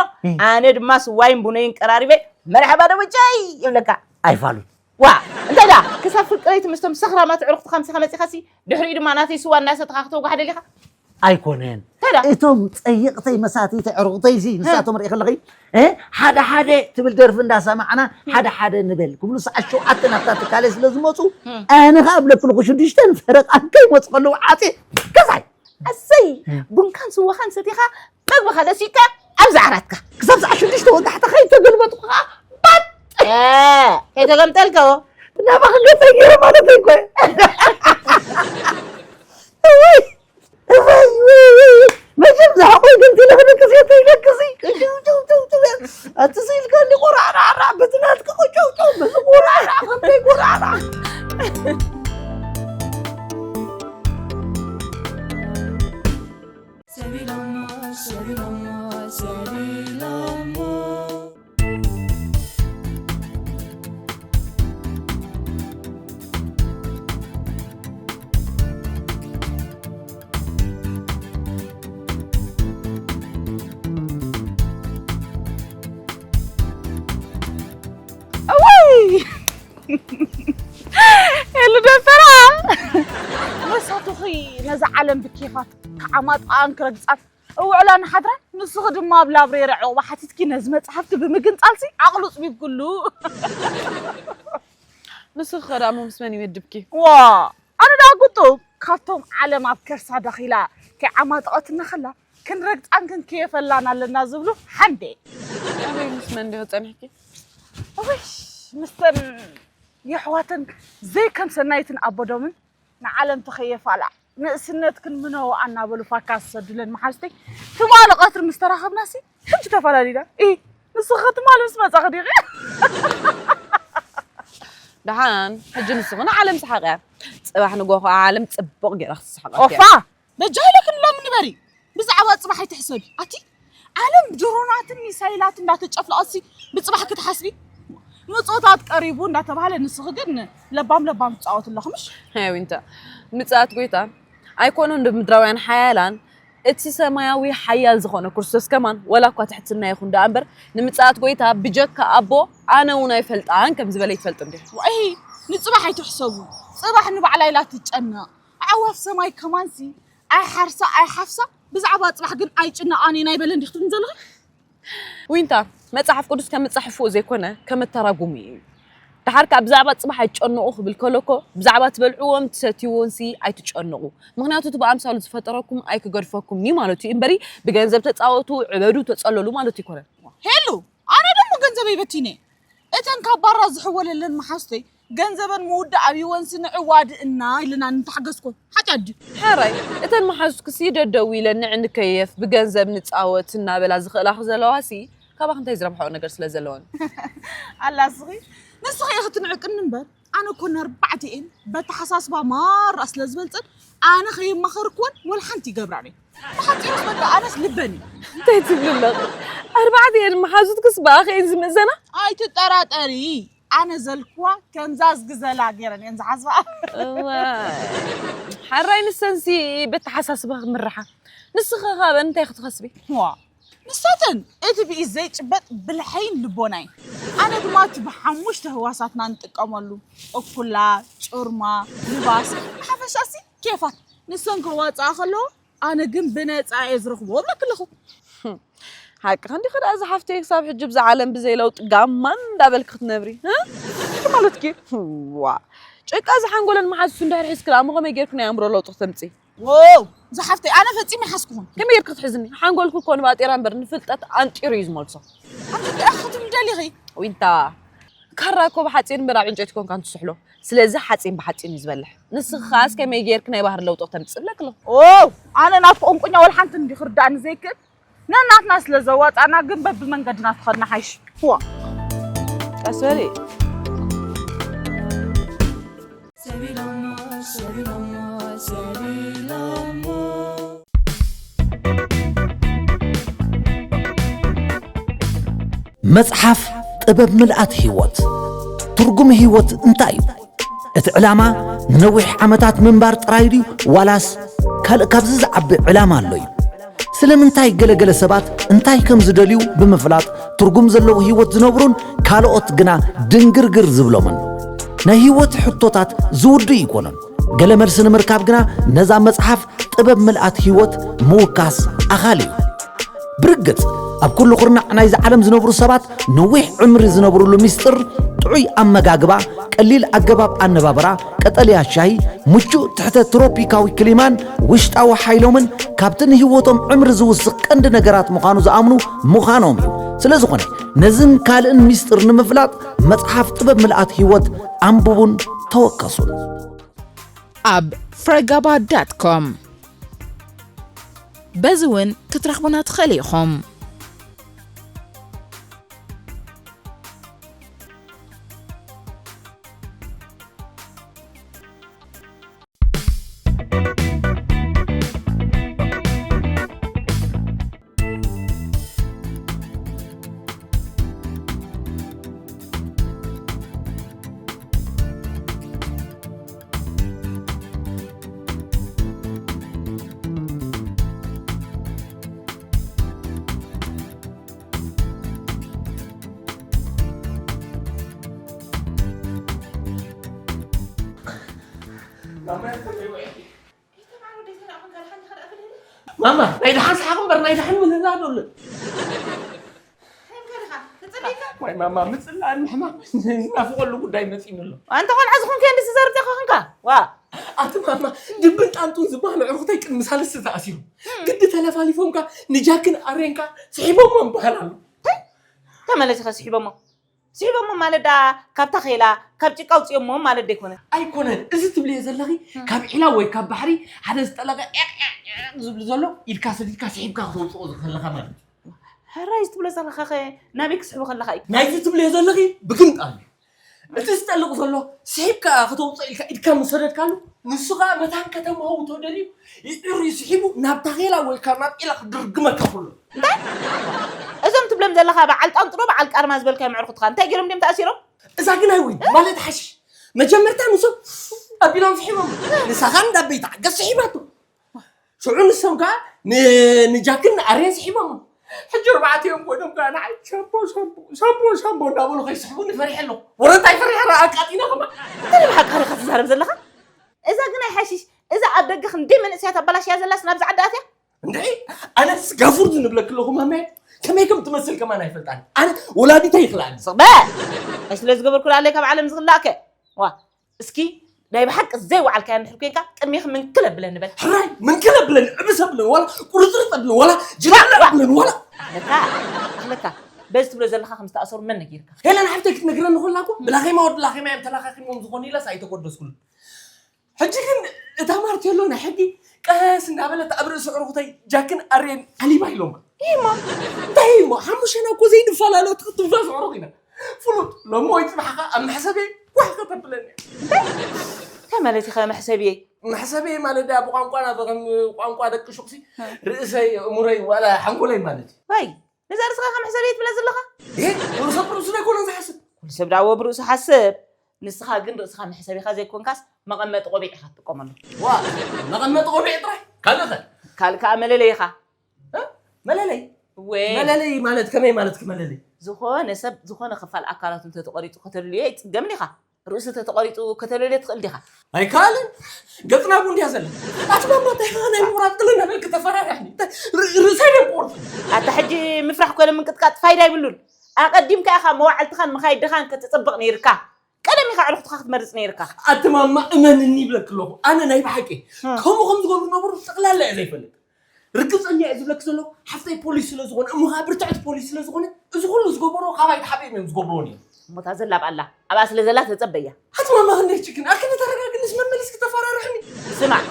ኣነ ድማ ስዋይን ቡነይን ቀራሪበ መርሓባ ደወጃይ ይብለካ። ኣይፋሉን። ዋ እንታይ ዳ ክሳብ ፍቅረይቲ ምስቶም ሰኽራማት ዕርኽትኻ ምሳኻ መጺኻሲ ድሕሪኡ ድማ ናተይ ስዋ እናሰተኻ ክተውጋሕ ደሊኻ? ኣይኮነን። እንታይ ዳ? እቶም ጸይቕተይ መሳትይተይ ዕርኽተይሲ ንሳቶም ርኢ ከለኺ፣ እ፣ ሓደ ሓደ ትብል ደርፊ እንዳሰማዕና ሓደ ሓደ ንበል ክብሉ ሰዓት ሸውዓተ ናብታ ትካለይ ስለ ዝመጹ፣ ኣነ ኸኣ ብለክልኹ ሽዱሽተን ፈረቓ ከይመጹ ከለዉ ዓጽየ ገዛይ። ኣሰይ ቡንካን ስዋኻን ሰቲኻ መግብኻ ደሲካ ኣብዛ ዓራትካ ክሳብ ሰዓት ሽዱሽተ ወጋሕታ ከይተገልበጥኩ ኸኣ ባጥ ከይተገምጠልካዎ ናባኻ ገጸይ ገይረ ማለት እኮ እወይ እወይ እወይ እወይ መቸም ዝሓቆይ ገምቲለ ክደቅስ እየ ተይለቅሲ ኣቲ ስኢልካ እንዲ ቆራዕራዕራ በቲ ናትካ ቆጨውጨው በዚ ቆራዕራዕ ከምተይ ቆራዕራዕ እወይ ሄሉ ደፈራ መሳቱኺ ነዛ ዓለም ብኬፋት ክዓማጥኣን ክረግጻን እውዕላ ንሓድራ ንስኺ ድማ ኣብ ላብሬሪ ዕቑባ ሓቲትኪ ነዚ መጽሓፍቲ ብምግንጻልሲ ዓቕሉ ጽቢብ ኩሉ ንስኺ ኸ ደኣ ምስ መን ይመድብኪ? ዋ ኣነ ደኣ ጉጡብ ካብቶም ዓለም ኣብ ከርሳ ዳኺላ ከይዓማጠቐትና ኸላ ክንረግጻን ክንክየፈላን ኣለና ዝብሉ ሓንዴ። ኣበይ ምስ መን ዲኺ ጸኒሕኪ? እውይ ምስተን የሕዋተን ዘይከም ሰናይትን ኣቦዶምን ንዓለም ተኸየፋላ ንእስነትክን ምነው ኣናበሉ ፋካ ዝሰዱለን መሓዝተይ ትማሊ ቀትሪ ምስ ተራኸብናሲ ሕጂ ተፈላለዩና። እይ ንስኺ ትማሊ ምስ መጻኺ ዲኺ? ደሓን ሕጂ ንስኺ ንዓለም ሰሓቕያ። ጽባሕ ንጎ ኸዓ ዓለም ጽቡቕ ገይራ ክትስሕቐኪ እያ። ኦፋ! በጃ ኢለክን ሎሚ ንበሪ። ብዛዕባ ጽባሕ ኣይትሕሰቢ። ኣቲ ዓለም ብድሮናትን ሚሳይላትን እንዳተጨፍለቐሲ ብጽባሕ ክትሓስቢ? ምጽኦታት ቀሪቡ እንዳተባህለ ንስኺ ግን ለባም ለባም ትጻወቲ ኣለኺ ምሽ? ኣይ ዊንታ ምጽኣት ጎይታ ኣይኮኑን ዶ ምድራውያን ሓያላን እቲ ሰማያዊ ሓያል ዝኾነ ክርስቶስ ከማን ወላ እኳ ትሕትና ይኹን ደኣ እምበር ንምጽኣት ጎይታ ብጀካ ኣቦ ኣነ እውን ኣይፈልጣን ከም ዝበለ ይትፈልጡ እንዲኹም። ዋይ ንጽባሕ ኣይትሕሰቡ ጽባሕ ንባዕላ ኢላ ትጨነቕ ኣዕዋፍ ሰማይ ከማንሲ ኣይሓርሳ ኣይሓፍሳ ብዛዕባ ጽባሕ ግን ኣይጭነቓን እየን ኣይበለን ዲኺ ትብልኒ ዘለኺ? ዊንታ መጽሓፍ ቅዱስ ከም መጻሕፍኡ ዘይኮነ ከም መተራጉሙ እዩ። ደሓር ከኣ ብዛዕባ ጽባሕ ኣይትጨነቑ ክብል ከሎ እኮ ብዛዕባ ትበልዕዎን ትሰትይዎንሲ ኣይትጨነቑ ምኽንያቱ እቲ ብኣምሳሉ ዝፈጠረኩም ኣይክገድፈኩምን እዩ ማለቱ እዩ እምበሪ ብገንዘብ ተጻወቱ ዕበዱ ተጸለሉ ማለቱ ኣይኮነን። ሄሉ ኣነ ደሞ ገንዘበይ በቲነ እተን ካብ ባራ ዝሕወለለን መሓዙተይ ገንዘበን ምውዳእ ኣብይወንሲ ንዕዋድእና ኢልና ንተሓገዝኮን ሓጫዲ። ሕራይ እተን መሓዙትክሲ ደደዊለን ንዕንከየፍ ብገንዘብ ንጻወት እናበላ ዝኽእላ ዘለዋሲ ካባኺ እንታይ ዝረብሐኦ ነገር ስለ ዘለወን። ኣላ እስኺ ንስኺ ኢኺ ትንዕቅኒ እምበር ኣነ እኮ ነርባዕቲኤን በተሓሳስባ ማራ ስለ ዝበልጸን ኣነ ከየማኸርክወን ወላ ሓንቲ ይገብራን እየ። ብሓጺሩስ በቃ ኣነስ ልበን እዩ። እንታይ ትብሊ ኣለኺ? ኣርባዕቲኤን መሓዙትክስ ብኣኺ እየን ዝምእዘና? ኣይትጠራጠሪ ኣነ ዘልክዋ ከምዛ ዝግዘላ ገይረን እየን ዝሓስባ። እዋይ ሓራይ ንሰንሲ በተሓሳስባ ክምርሓ ንስኺ ኸ ካብአን እንታይ ክትኸስቢ? ዋ ንሳተን እቲ ብኢድ ዘይጭበጥ ብልሐይን ልቦናይን ኣነ ድማ እቲ ብሓሙሽተ ህዋሳትና ንጥቀመሉ እኩላ፣ ጩርማ፣ ልባስ፣ ብሓፈሻሲ ኬፋት ንሰን ከዋፅኣ ከለዎ ኣነ ግን ብነፃ እየ ዝረኽቦ እብለኪ ኣለኹ። ሓቅኺ እንዲኺ ደኣ ዝሓፍተይ ክሳብ ሕጂ ብዛ ዓለም ብዘይ ለውጢ ጋማን እንዳበልኪ ክትነብሪ እ? ማለትኪ ዋ ጭቃ ዝሓንጎለን መሓዙት እንድሕር ሒዝኪ ደኣ እሞ ከመይ ጌርኪ ናይ ኣእምሮ ለውጢ ክተምፅኢ? ዎው ዝሓፍተይ ኣነ ፈፂመ ኣይሓዝኩኹን። ከመይ ጌርኪ ክትሕዝኒ? ሓንጎልኪ እኮ ንባጤራ እምበር ንፍልጠት ኣንጢሩ እዩ ዝመልሶ። ኣንቲ እንታይ ኢኺ ክትብሊ ደሊኺ? ዊንታ ካራ እኮ ብሓፂን እምበር ኣብ ዕንጨይቲ ኮንካ እንትስሕሎ። ስለዚ ሓፂን ብሓፂን እዩ ዝበልሕ። ንስኺ ኸኣስ ከመይ ጌርኪ ናይ ባህሪ ለውጢ ክተምፅእ ኣለኪ ኣለኹ። ዎው ኣነ ናትኪ ቁንቁኛ ወላ ሓንቲ እንዲ ክርድኣኒ ዘይክእል ነናትና ስለ ዘዋፃና ግን በብመንገድና ትኸድና ሓይሽ። ዋ ቀስ በሊ። መጽሓፍ ጥበብ ምልኣት ህይወት። ትርጉም ህይወት እንታይ እዩ? እቲ ዕላማ ንነዊሕ ዓመታት ምንባር ጥራይ ድዩ ዋላስ ካልእ ካብዚ ዝዓቢ ዕላማ ኣሎ እዩ? ስለምንታይ ገለገለ ሰባት እንታይ ከም ዝደልዩ ብምፍላጥ ትርጉም ዘለዎ ህይወት ዝነብሩን ካልኦት ግና ድንግርግር ዝብሎምን? ናይ ህይወት ሕቶታት ዝውድእ ኣይኮነን። ገለ መልሲ ንምርካብ ግና ነዛ መጽሓፍ ጥበብ ምልኣት ህይወት ምውካስ ኣኻሊ እዩ። ብርግጽ ኣብ ኩሉ ኩርናዕ ናይዚ ዓለም ዝነብሩ ሰባት ነዊሕ ዕምሪ ዝነብሩሉ ሚስጥር ጥዑይ ኣመጋግባ፣ ቀሊል ኣገባብ ኣነባብራ፣ ቀጠልያ ሻሂ፣ ምቹእ ትሕተ ትሮፒካዊ ክሊማን ውሽጣዊ ሓይሎምን ካብቲ ንህይወቶም ዕምሪ ዝውስኽ ቀንዲ ነገራት ምዃኑ ዝኣምኑ ምዃኖም እዩ። ስለ ዝኾነ ነዝን ካልእን ሚስጥር ንምፍላጥ መጽሓፍ ጥበብ ምልኣት ህይወት ኣንብቡን ተወከሱን። ኣብ ፍረጋባ ዳት ኮም በዚ እውን ክትረኽቡና ትኽእሉ ኢኹም። ማማ፣ ናይ ደሓን ሰሓቕ እምበር ናይ ደሓን ምህላው ዶ ኣሎ? እንታይ ኢኻ ደኻ? ተጸሊእካ? ዋይ ማማ፣ ምጽላእን ምሕማቕ ዝናፍቐሉ ጉዳይ መጺኡኒ ኣሎ። ኣንተ ቆልዓ ዝኾንካ እንድስ ዘርብቲ ኢኻ ኾንካ? ዋ! ኣቲ ማማ፣ ድብን ጣንጡን ዝበሃሉ ኣዕሩኽተይ ቅድሚ ሳልስቲ ተኣሲሮም። ግዲ ተለፋሊፎምካ ንጃክን ኣሬንካ ስሒቦሞም በሃል ኣሎ። እንታይ? እንታይ ማለት ኢኻ ስሒቦሞም? ስሒቦሞም ማለት ደኣ ካብ ታኼላ፣ ካብ ጭቃ ኣውጺኦሞም ማለት ዶ ኣይኮነን? ኣይኮነን። እዚ ትብልዮ ዘለኺ ካብ ዒላ ወይ ካብ ባሕሪ ሓደ ዝጠለቐ ዒቕ ዒቕ ዒቕ ዝብል ዘሎ ኢድካ ሰዲድካ ስሒብካ ክተውጽኦ ከለኻ ማለት እዩ። ሕራይ፣ እዚ ትብሎ ዘለኻኸ ናበይ ክስሕቦ ከለኻ እዩ? ናይዚ ትብልዮ ዘለኺ ብግምጣል እዩ። እቲ ዝጠልቕ ዘሎ ስሒብካ ክተውጽኦ ኢልካ ኢድካ ምስ ሰደድካሉ፣ ንሱ ኸኣ መታን ከተመውቶ ደልዩ ይዕሩ ስሒቡ ናብ ታኼላ ወይ ካብ ናብ ዒላ ክድርግመካ ከሎ። እንታይ? እዞም ትብሎም ዘለኻ በዓል ጣንጡ ዶ በዓል ቃርማ ዝበልካዮም ኣዕሩኽትኻ እንታይ ገይሮም ድዮም ተኣሲሮም? እዛ ግን ኣይወይ ማለት ሓሽሽ። መጀመርታ ንሶም ኣቢሎም ስሒቦም። ንሳ ኸኣ እንዳ ቤት ዓገስ ስሒባቶ። ሽዑ ንሶም ከኣ ን-፣ ንጃክን ንኣርየን ስሒቦም። ሕጂ ኣርባዕቲኦም ኮይኖም ከኣ ንዓይ ሻምቦ፣ ሻምቦ፣ ሻምቦ፣ ሻምቦ እንዳበሉ ከይስሕቡኒ ፈሪሐ ኣለኹ። ወረ እንታይ ፈሪሐ? ኣቃጢነ ከማን። እንታይ ብሓቃ ኢኻ ትዛረብ ዘለኻ? እዛ ግን ኣይሓሽሽ። እዛ ኣብ ደገ ክንደይ መንእሰያት ኣባላሽያ ዘላስ ናብዚ ዓዲ ኣትያ? እንድዒ፣ ኣነስ ጋፉር ዝንብለኪ ኣለኹ ማማየ። ከመይ ከም ትመስል ከማን ኣይፈልጣን። ኣነ ወላዲተይ ይኽልኣኒ። ስቕ በል! እንታይ ስለ ዝገበርኩ ደኣለይ ካብ ዓለም ዝኽላእከ? ዋ፣ እስኪ ናይ ብሓቂ ዘይወዓልካያ እንድሕር ኮንካ ቅድሜኺ ምንክል ኣብለኒ በል። ሕራይ፣ ምንክል ኣብለኒ፣ ዕብስ ኣብለኒ፣ ዋላ ቁርጥርጥ ኣብለኒ፣ ዋላ ጅላላ ዋ! ኣብለኒ፣ ዋላ። ኣኽለካ፣ ኣኽለካ። በዚ ትብሎ ዘለኻ ከም ዝተኣሰሩ መን ነጊርካ? ሄለን ሓፍተይ ክትነግረኒ ከላ እኮ ብላኼማ ወዲ ላኼማ እዮም ተላኻኺሞም ዝኾኑ ኢላስ ኣይተጎደስኩሉን። ሕጂ ግን እታ ማርቴሎ ናይ ሕጊ ቀስ እንዳበለት ኣብ ርእሲ ዕሩኽተይ ጃክን ኣሬን ዓሊባ ኢሎማ። ኢማ፣ እንታይ ኢሞ? ሓሙሽተና እኮ ዘይንፈላለ ትንፋስ ዕሩኽ ኢና። ፍሉጥ፣ ሎሚ ወይ ጽባሕ ኸኣ ኣብ መሕሰብየይ ዋሕ ከተብለኒ እያ። እንታይ ማለት ኢኻ መሕሰብየይ? መሕሰብየይ ማለት ደኣ ብቋንቋና፣ ብኸም ቋንቋ ደቂ ሹቕሲ፣ ርእሰይ፣ እሙረይ፣ ዋላ ሓንጎለይ ማለት እዩ። ዋይ፣ ነዛ ርእስኻ ከ መሕሰብየይ ትብላ ዘለኻ? ኤ፣ ኩሉ ሰብ ርእሱ ዶ ኣይኮነን ዝሓስብ? ኩሉ ሰብ ደኣ ወ ብርእሱ ሓስብ። ንስኻ ግን ርእስኻ መሕሰቢኻ ዘይኮንካስ መቐመጢ ቆቢዕ ኢኻ ትጥቀመሉ። ዋ፣ መቐመጢ ቆቢዕ ጥራይ? ካልእ ኸ? ካልእ ከኣ መለለይ ኢኻ። እ? መለለይ? እወ። መለለይ ማለት ከመይ ማለት መለለይ? ዝኾነ ሰብ ዝኾነ ክፋል ኣካላቱ እንተተቖሪጹ ከተልልዮ ኣይጽገምን ኢኻ። ርእሱ ተተቖሪጹ ከተለልዮ ትኽእል ዲኻ? ኣይከኣልን። ገጽና ቡን ድያ ዘላ? ኣቲ ማማ እንታይ ኢኻ ናይ ምቑራጽ ቅልል እናበልኪ ተፈራርሕኒ? እንታይ ር-፣ ርእሰይ ድየ ክቑርጽ? ኣታ ሕጂ ምፍራሕ ኮነ ምንቅጥቃጥ ፋይዳ የብሉን። ኣቐዲምካ ኢኻ መዋዕልትኻን መኻይድኻን ከተጸብቕ ነይርካ። ቀደም ኢኻ ኣዕሩኽትኻ ክትመርጽ ነይርካ። ኣቲ ማማ እመንኒ ይብለኪ ኣለኹ። ኣነ ናይ ብሓቂ እ። ከምኡ ከም ዝገብሩ ነበሩ ጠቕላላ እየ ዘይፈልጥ። ርግጸኛ እየ ዝብለኪ ዘለኹ፣ ሓፍተይ ፖሊስ ስለ ዝኾነ፣ እሞ ኸኣ ብርትዕቲ ፖሊስ ስለ ዝኾነ፣ እዚ ኩሉ ዝገበሮ ካባይ ተሓቢኦም እዮም ዝገብርዎ ነይሩ። እሞ እታ ዘላ ኣብኣ ኣላ፣ ኣብኣ ስለ ዘላ ተጸበያ። ኣቲ ማማ ክንደይ ችግን፣ ኣኪ ንተረጋግንስ መመሊስኪ ተፈራርሕኒ። ስማዕ፣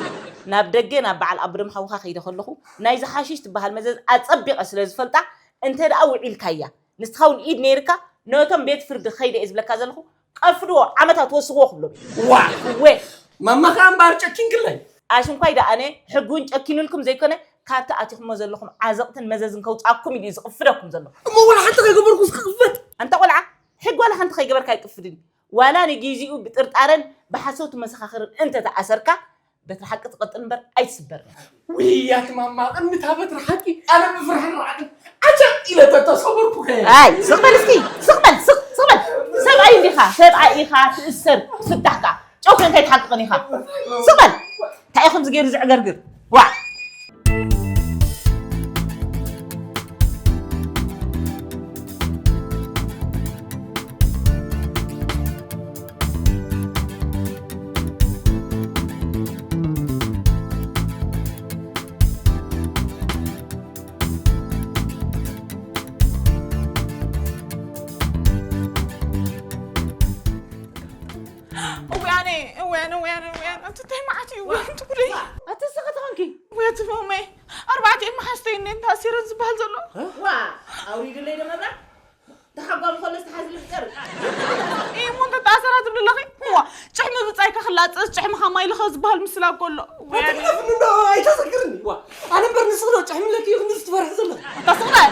ናብ ደገ ናብ በዓል ኣቦ ደም ሓውኻ ከይደ ከለኹ፣ ናይዚ ሓሺሽ ትበሃል መዘዝ ኣጸቢቐ ስለ ዝፈልጣ፣ እንተ ደኣ ውዒልካያ፣ ንስኻ እውን ኢድ ነይርካ፣ ነቶም ቤት ፍርዲ ከይደ እየ ዝብለካ ዘለኹ፣ ቀፍድዎ፣ ዓመታት ወስኽዎ ክብሎም። ዋ! እወ። ማማ ከኣ እምበኣር ጨኪንክለይ። ኣሽንኳይ ደኣ ኣነ፣ ሕጊ እውን ጨኪኑልኩም ዘይኮነ፣ ካብቲ ኣቲኹሞ ዘለኹም ዓዘቕትን መዘዝን ከውጽኣኩም ኢሉ እዩ ዝቕፍደኩም ዘሎ። እሞ ወላ ሓንቲ ከይገበርኩስ ክቕፈድ? ኣንታ ቆልዓ፣ ሕጊ ዋላ ሓንቲ ከይገበርካ ኣይቅፍድን እዩ። ዋላ ንግዜኡ ብጥርጣረን ብሓሰውቲ መሰኻኽርን እንተ ተኣሰርካ፣ በትሪ ሓቂ ትቐጥን እምበር ኣይትስበርን። ውይ ኣቲ ማማ፣ ቅድሚ እታ በትሪ ሓቂ ኣነ ብፍርሕን ራዕድን ዓጨቕ ኢለ ተተሰበርኩ ከ። ኣይ ስቕ በል እስኪ፣ ስቕ በል፣ ስቕ፣ ስቕ በል። ሰብኣይ እንዲኻ፣ ሰብኣይ ኢኻ፣ ትእሰር፣ ትፍታሕ ከኣ። ጨው ኮይንካ ኣይትሓቅቕን ኢኻ። ስቕ በል። እንታይ እዩ ከምዚ ገይሩ ዝዕገርግር? ዋዕ። እውያነ፣ እውያነ፣ እውያነ፣ እውያነ፣ እቲ እንታይ መዓት እዩ? እውያነ፣ ትጉደይ። ኣቲ ስኺ ተኾንኪ? ውያት ማማይ፣ ኣርባዕተ መሓዝተይ እኔን ተኣሲረን ዝበሃል ዘሎ። ዋ፣ ኣውሪድለይ ዶ መብራት? ተሓጓም ከሎ ዝተሓዝለ ፍጠር። እሞ እንተ ተኣሰራ ትብሊ ኣለኺ? ዋ፣ ጭሕሚ ብጻይካ ክላጸስ፣ ጭሕምኻ ማይ ልኸ ዝበሃል ምስላ እኮ ኣሎ። ወያነ። ኣትግደፍኒ እንዶ ኣይተዘክርኒ። ዋ፣ ኣነ እምበር ንስኺ ዶ ጭሕሚ ኣለኪ ኢኺ ንሱ ትፈርሒ ዘለኺ? ኣታ ስቕ በል።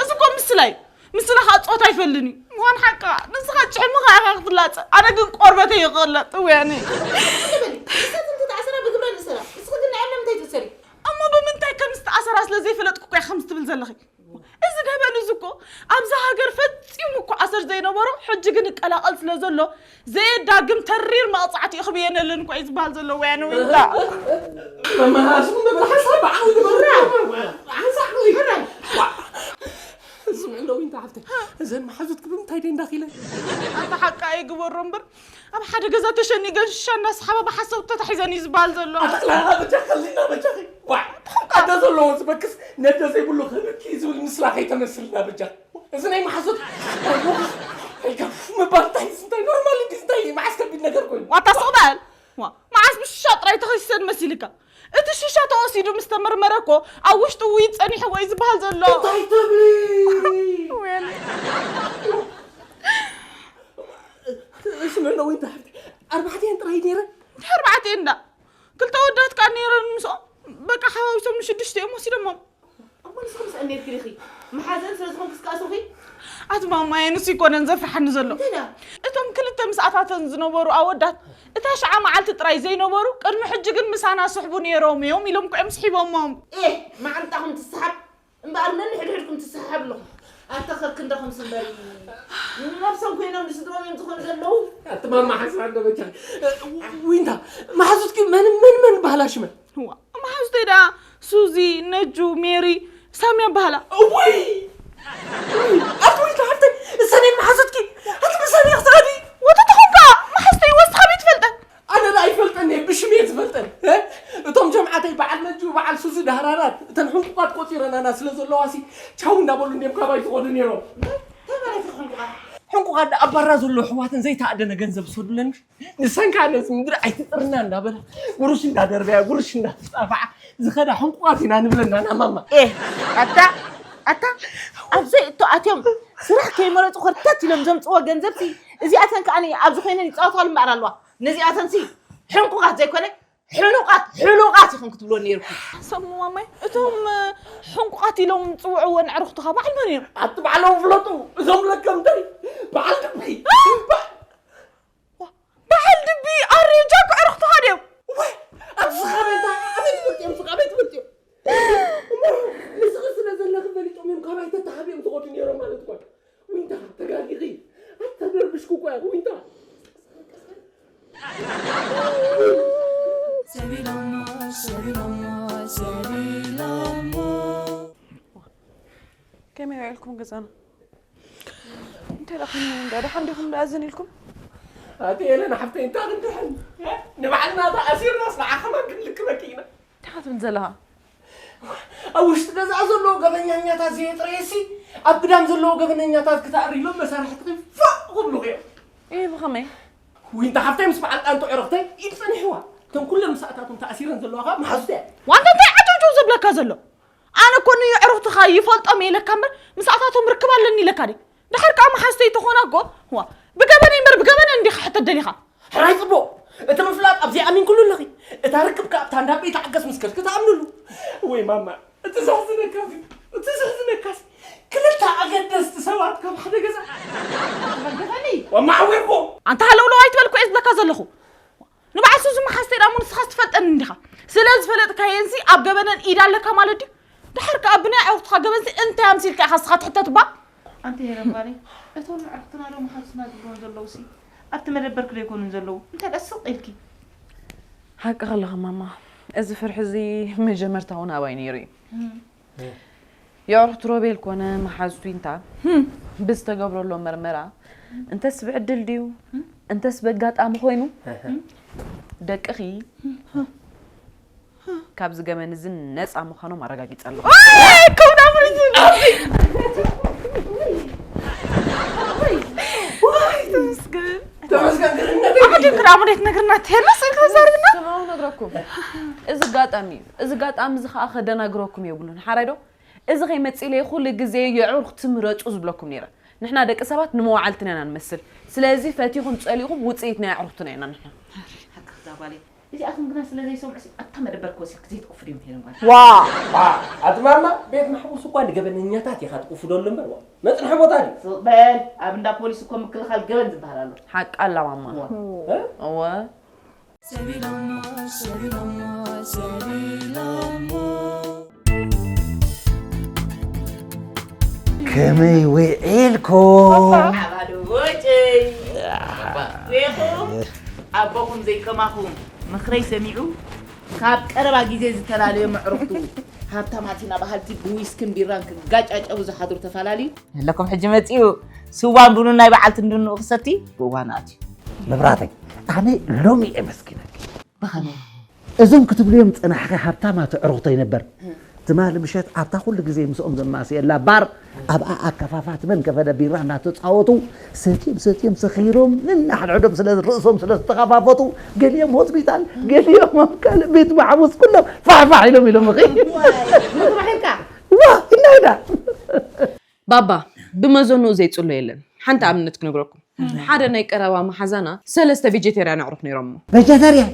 እዚ እኮ ምስላ እዩ። ምስላ ኸኣ ጾታ ኣይፈልኒ። ምዃን ሓቅኻ። ንስኻ ጭሕምኻ ኢኻ ክትላጸ። ኣነ ግን ቆርበተይ ይቕለጥ። ወያነ። ኣትበሊ። ንሳ ከምቲ ተኣስራ ብግብረ ንእሰራ። ንስኺ ግን ንዕና ምንታይ ትእሰሪ? እሞ ብምንታይ ከም ዝተኣሰራ ስለ ዘይፈለጥኩ እኮ እየ ከምዚ ትብል ዘለኺ። እዚ ገበን እዚ እኮ ኣብዛ ሃገር ፈጺሙ እኮ ኣሰር ዘይነበሮ፣ ሕጂ ግን ይቀላቐል ስለ ዘሎ፣ ዘየዳግም ተሪር መቕጻዕቲ እዩ ክብየነለን እኮ እዩ ዝበሃል ዘሎ። ወያነ ዊንታ። መመሃዝኩም ነበር ሓንሳብ ብዓቕሊ ግበሩ። ሓንሳብ ዓቕሊ። ስምዒ ኣለዎ ዊንታ ሓፍተይ። እዘን መሓዙትኪ ብምንታይ ደን ዳኺለን? ኣንታ ሓቃ ይግበሮ እምበር፣ ኣብ ሓደ ገዛ ተሸኒገን ሽሻ እናሰሓባ ብሓሰውቲ ተታሒዘን እዩ ዝበሃል ዘሎ። ኣታ በጃኺ ከሊና በጃኺ። ዋ፣ ኣደ ዘለዎ ዝበክስ ነደ ዘይብሉ ክህብኪ ዝብል ምስላ ከይተመስልና በጃኺ። እዚ ናይ መሓዙት ኣይገፉ ምባል እንታይ እዩ? እንታይ ኖርማል እንዲ እንታይ እዩ? መዓስ ከቢድ ነገር ኮይኑ? ዋታ ስቕ በል። ዋ፣ መዓስ ብሽሻ ጥራይ ተኸሲሰን መሲልካ? እቲ ሽሻ ተወሲዱ ምስ ተመርመረ እኮ ኣብ ውሽጡ ውይጥ ጸኒሕዎ እዩ ዝበሃል ዘሎ። እንታይ ትብሊ? ወይኔ። ስምዒ ኣለዎ ዊንታ ሓፍተይ። ኣርባዕተ እየን ጥራይ ነይረን? እንታይ ኣርባዕተ እየን እንዳ? ክልተ ኣወዳት ከኣ ነይረን ምስኦም። በቃ ሓዋዊሶም ንሽዱሽተ እዮም ወሲዶሞም። እሞ ንስኺ ምስኣን ነይርኪ ዲኺ? መሓዘን ስለ ዝኾንኪ እስከ ኣስርኺ? ኣቲ ማማየ፣ ንሱ ኣይኮነን ዘፍርሓኒ ዘሎ። እንታይ ደኣ? እቶም ክልተ ምስኣታተን ዝነበሩ ኣወዳት እታ ሽዓ መዓልቲ ጥራይ ዘይነበሩ፣ ቅድሚ ሕጂ ግን ምሳና ስሕቡ ነይሮም እዮም ኢሎም እኮ እዮም ስሒቦሞም። ኤህ፣ መዓንጣኹም ትስሓብ። እምበኣር ነንሕድሕድኩም ትሰሓሓብ ኣለኹም። ኣታ ከክንዳኹም ስምበሪ። ንነብሶም ኮይኖም ንስድሮኦም እዮም ዝኾኑ ዘለዉ። ኣቲ ማማ ሓስራ እንዶ በጃኺ። ዊንታ፣ መሓዙትኪ መን፣ መን፣ መን በሃላ ሽመን? እዋ፣ መሓዙተይ ደኣ ሱዚ፣ ነጁ፣ ሜሪ፣ ሳሚ ይበሃላ። እውይ! ኣቲ ዊንታ ሓፍተይ፣ እሰን እየን መሓዙትኪ። ኣቲ ምሳን እየ ክትኸዲ። ወተትኹም ከኣ መሓዙተይ ወስኻ ከመይ ትፈልጠን? ኣነ ደኣ ኣይፈልጠን እየ፣ ብሽም እየ ዝፈልጠን። እ? እቶም ጀምዓተይ በዓል ነጁ፣ በዓል ሱዚ፣ ዳህራራት፣ እተን ሕንቁቓት ቆጺረናና ስለ ዘለዋሲ፣ ቻው እንዳበሉ እንድዮም ካባይ ዝኸዱ ነይሮም። እንታይ ማለት እዩ ሕንቁቓት? ሕንቁቓት ደኣ ኣብ ባራ ዘለዉ ኣሕዋተን ዘይተኣደነ ገንዘብ ዝሰዱለን፣ ንሰን ከኣ ነዚ ምድሪ ኣይትጥርና እንዳበላ፣ ጉርሽ እንዳደርበያ፣ ጉርሽ እንዳተጻፍዓ ዝኸዳ ሕንቁቓት ኢና ንብለን ኣና ማማ። ኤ፣ ኣታ፣ ኣታ፣ ኣብ ዘይእቶ ኣትዮም ስራሕ ከይመረጹ ኸርተት ኢሎም ዘምጽዎ ገንዘብሲ፣ እዚኣተን ከኣ ኣብዚ ኮይነን ይጻወታሉ እምበኣር ኣለዋ። ነዚኣተንሲ ሕንቁቓት ዘይኮነ፣ ሕኑቓት፣ ሕሉቓት ኢኹም ክትብልወን ነይርኩም። ሰሙ ማማይ፣ እቶም፣ እ፣ ሕንቁቓት ኢሎም ዝጽውዕወን ኣዕሩኽትኻ በዓል መን እዮም? ኣቲ ባዕሎም ፍለጡ፣ እዞም ለከምተይ፣ በዓል ድቢ። ዋ፣ በዓል ድቢ፣ ኣሬ፣ ጃክ ኣዕሩኽትኻ ድዮም? ወይ፣ ኣቲ ስኻ በይ፣ እንታይ ኣበይ ትፈልጥዮም፣ ስኻ ኣበይ ትፈልጥዮም? እሞ፣ ንስኺ ስለ ዘለኺ ፈሊጦም እዮም፣ ካባይ ተተሓቢኦም ዝኸዱ ነይሮም ማለት እኮ እዩ። ዊንታ፣ ተጋጊኺ። ኣተደርብሽኩ እኮ እያ፣ ዊንታ። ሰቢሎሞ፣ ሰቢሎሞ፣ ሰቢሎሞ። ከመይ ውዒልኩም ገዛና? እንታይ ደኣ ኮይኑ እንዳ ደሓን ዲኹም ደኣ ዘን ኢልኩም? ኣቲ ኤለን ሓፍተይ፣ እንታይ ክንድሕን? ንባዕልና ተኣሲርናስ ንዓኸማ ክንልክመኪ ኢና። እንታይ ኢኻ ትብል ዘለኻ? ኣብ ውሽጢ ገዛ ዘለዎ ገበኛኛታት ዘየጥረየሲ፣ ኣብ ግዳም ዘለዎ ገበነኛታት ክተኣሪ ኢሎም መሳርሕትኺ ፋእ ክብሉኺ እዮም። እይ፣ ብኸመይ? ዊንታ ሓፍተይ ምስ በዓል ጣንጡ ዕረኽተይ ኢድ ጸኒሕዋ። እቶም ኩሎም ምስኣታቶም ተኣሲረን ዘለዋ ኸኣ መሓዙተይ እየን። ዋንታ እንታይ ዓጨውጨው ዘብለካ ዘሎ? ኣነ እኮ ንየዕሩኽትኻ ይፈልጦም እየ ኢለካ እምበር፣ ምስኣታቶም ርክብ ኣለኒ ኢለካ ድየ? ደሓር ከኣ መሓዝተይ ተኾና እኮ፣ ዋ፣ ብገበነይ እምበር ብገበነን እንዲኻ ሕተት ደሊኻ? ሕራይ ጽቡቕ። እቲ ምፍላጥ ኣብ ዘይኣሚንክሉ ኣለኺ። እታ ርክብ ከኣ ኣብታ እንዳ ቤት ዓገስ ምስ ከድኪ ትኣምንሉ። ወይ ማማ፣ እቲ ዘሕዝነካሲ፣ እቲ ዘሕዝነካሲ፣ ክልተ ኣገደስቲ ሰባት ካብ ሓደ ገዛ። ተበገኸኒ። ወማዕዊርኩ። ኣንታ ሃለውለው ኣይትበል እኮ እየ ዝብለካ ዘለኹ። ንበዓል ሱዚ መሓዝተይ ደኣ እሞ ንስኻስ ትፈልጠኒ እንዲኻ። ስለ ዝፈለጥካየንሲ ኣብ ገበነን ኢድ ኣለካ ማለት ድዩ? ድሓር ከኣ ብናይ ኣዕሩኽትኻ ገበንሲ እንታይ ኣምሲልካ ኢኻ ንስኻ ትሕተት እባ? ኣንቲ ሄረን ጓለይ፣ እቶም ኣዕሩኽትና ዶ መሓዙትና ዝብልዎም ዘለዉሲ ኣብቲ መደበርኪ ዶ ኣይኮኑን ዘለዉ? እንታይ ደኣ ስቕ ኢልኪ? ሓቅኺ ኣለኺ ማማ። እዚ ፍርሒ እዚ መጀመርታ እውን ኣባይ ነይሩ እዩ። የዕሩኽቲ ሮቤል ኮነ መሓዙት ዊንታ ብዝተገብረሎም መርመራ እንተስ ብዕድል ድዩ እንተስ በጋጣሚ ኮይኑ ደቅኺ ካብዚ ገመን እዚ ነፃ ምዃኖም ኣረጋጊፀ ኣለኹ። ተመስገን። ተመስገን ክርነተይ። ኣዴም ክዳ መሬት ነግርና ትሄድና ስልክ ተዛርብና። ስማው ነግረኩም። እዚ ኣጋጣሚ እዩ። እዚ ኣጋጣሚ እዚ ከዓ ከደናግረኩም የብሉን። ሓራይ ዶ? እዚ ከይመፅእ ኢለ ኩሉ ግዜ የዕሩኽቲ ምረፁ ዝብለኩም ነይረ። ንሕና ደቂ ሰባት ንመዋዕልትና ኢና ንመስል። ስለዚ ፈቲኹም ፀሊእኹም ውፅኢት ናይ ኣዕሩኽትና ኢና ንሕና። ሓቂ እዛ ጓለይ። እዚኣቶም ግና ስለ ዘይሰምዑ ሲ ኣታ መደበር ክወሲድክ ዘይትቅፍድዮም ሄለን ጓል። ዋ! ዋ! ኣቲ ማማ፣ ቤት ማሕቡስ እኳ ንገበነኛታት ኢኻ ትቅፍደሉ እምበር፣ ዋ፣ መጽንሒ ቦታ ድዩ? ስቕ በል፣ ኣብ እንዳ ፖሊስ እኮ ምክልኻል ገበን ዝበሃል ኣሎ። ሓቂ ኣላ ማማ። ዋ። እ? እወ። ሰቢሎሞ፣ ሰቢሎሞ፣ ሰቢሎሞ። ከመይ ውዒልኩም? ኣባዶ ወጨይ። ዌኹም ኣቦኹም ዘይከማኹም ምኽረይ ሰሚዑ ካብ ቀረባ ግዜ ዝተፈላለየ መዕርኽቱ ሃብታማት ኢና በሃልቲ ብዊስክን ቢራን ክጋጫጨቡ ዝሓድሩ ተፈላለዩ ኣለኩም። ሕጂ መጺኡ ስዋን ቡኑን ናይ በዓልቲ እንድንኡ ክሰቲ ብእዋኑ ኣትዩ። መብራተይ፣ ኣነ ሎሚ እየ መስኪነኪ። ብኸመይ? እዞም ክትብልዮም ጸናሕኺ ሃብታማት ኣዕሩኽተይ ነበር። ትማሊ ምሸት ኣብታ ኩሉ ግዜ ምስኦም ዘማስየላ ባር ኣብኣ ኣከፋፋት መን ከፈለ ቢራ እናተጻወቱ ሰትዮም ሰትዮም ሰኺሮም ነንሓድሕዶም ስለ ርእሶም ስለ ዝተኸፋፈቱ ገሊኦም ሆስፒታል ገሊኦም ኣብ ካልእ ቤት ማሕቡስ ኩሎም ፋሕፋሕ ኢሎም ኢሎም እኺ። ዋ ኢልና ኢና። ባባ ብመዘንኡ ዘይጽሎ የለን። ሓንቲ ኣብነት ክነግረኩም። ሓደ ናይ ቀረባ መሓዛና ሰለስተ ቬጀቴርያን ኣዕሩኽ ነይሮሞ። ቬጀተርያን?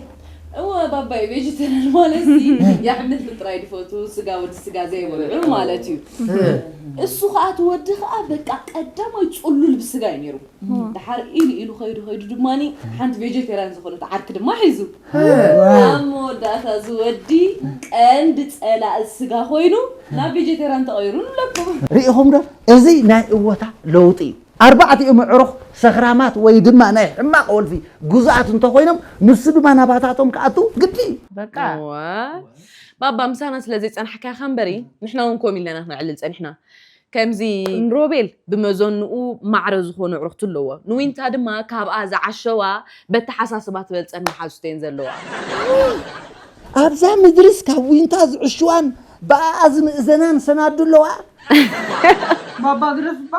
እወ ባባይ ቬጀተርያን ማለት ሲ የሕምልቲ ጥራይ ድፈቱ ስጋ ወዲ ስጋ ዘይበልዑ ማለት እዩ። እሱ ከዓ እቲ ወዲ ከዓ በቃ ቀዳማይ ጹሉል ብስጋ እዩ ነይሩ። ድሓር ኢሉ ኢሉ ከይዱ ከይዱ ድማኒ ሓንቲ ቬጀተርያን ዝኾነት ዓርኪ ድማ ሒዙ። ኣብ መወዳእታ እዚ ወዲ ቀንዲ ጸላኢ ስጋ ኮይኑ ናብ ቬጀተርያን ተቐይሩ ንብለኩም። ርኢኹም ዶ? እዚ ናይ እወታ ለውጢ እዩ። ኣርባዕቲኦም ኣዕሩኽ ሰኽራማት ወይ ድማ ናይ ሕማቕ ወልፊ ግዙኣት እንተኾይኖም ንሱ ድማ ናባታቶም ክኣቱ ግዲ እዩ። በቃ። እወ። ባባ ምሳና ስለ ዘይጸናሕካኻ እምበሪ ንሕና እውን ኮም ኢለና ክነዕልል ጸኒሕና። ከምዚ ንሮቤል ብመዘንኡ ማዕረ ዝኾኑ ኣዕሩኽቲ ኣለዎ። ንዊንታ ድማ ካብኣ ዝዓሸዋ በተሓሳስባ ትበልጸን መሓዙተይን ዘለዋ። ኣብዛ ምድርስ ካብ ዊንታ ዝዕሽዋን ብኣኣ ዝምእዘናን ሰናዱ ኣለዋ። ባባ ግደፍ እባ።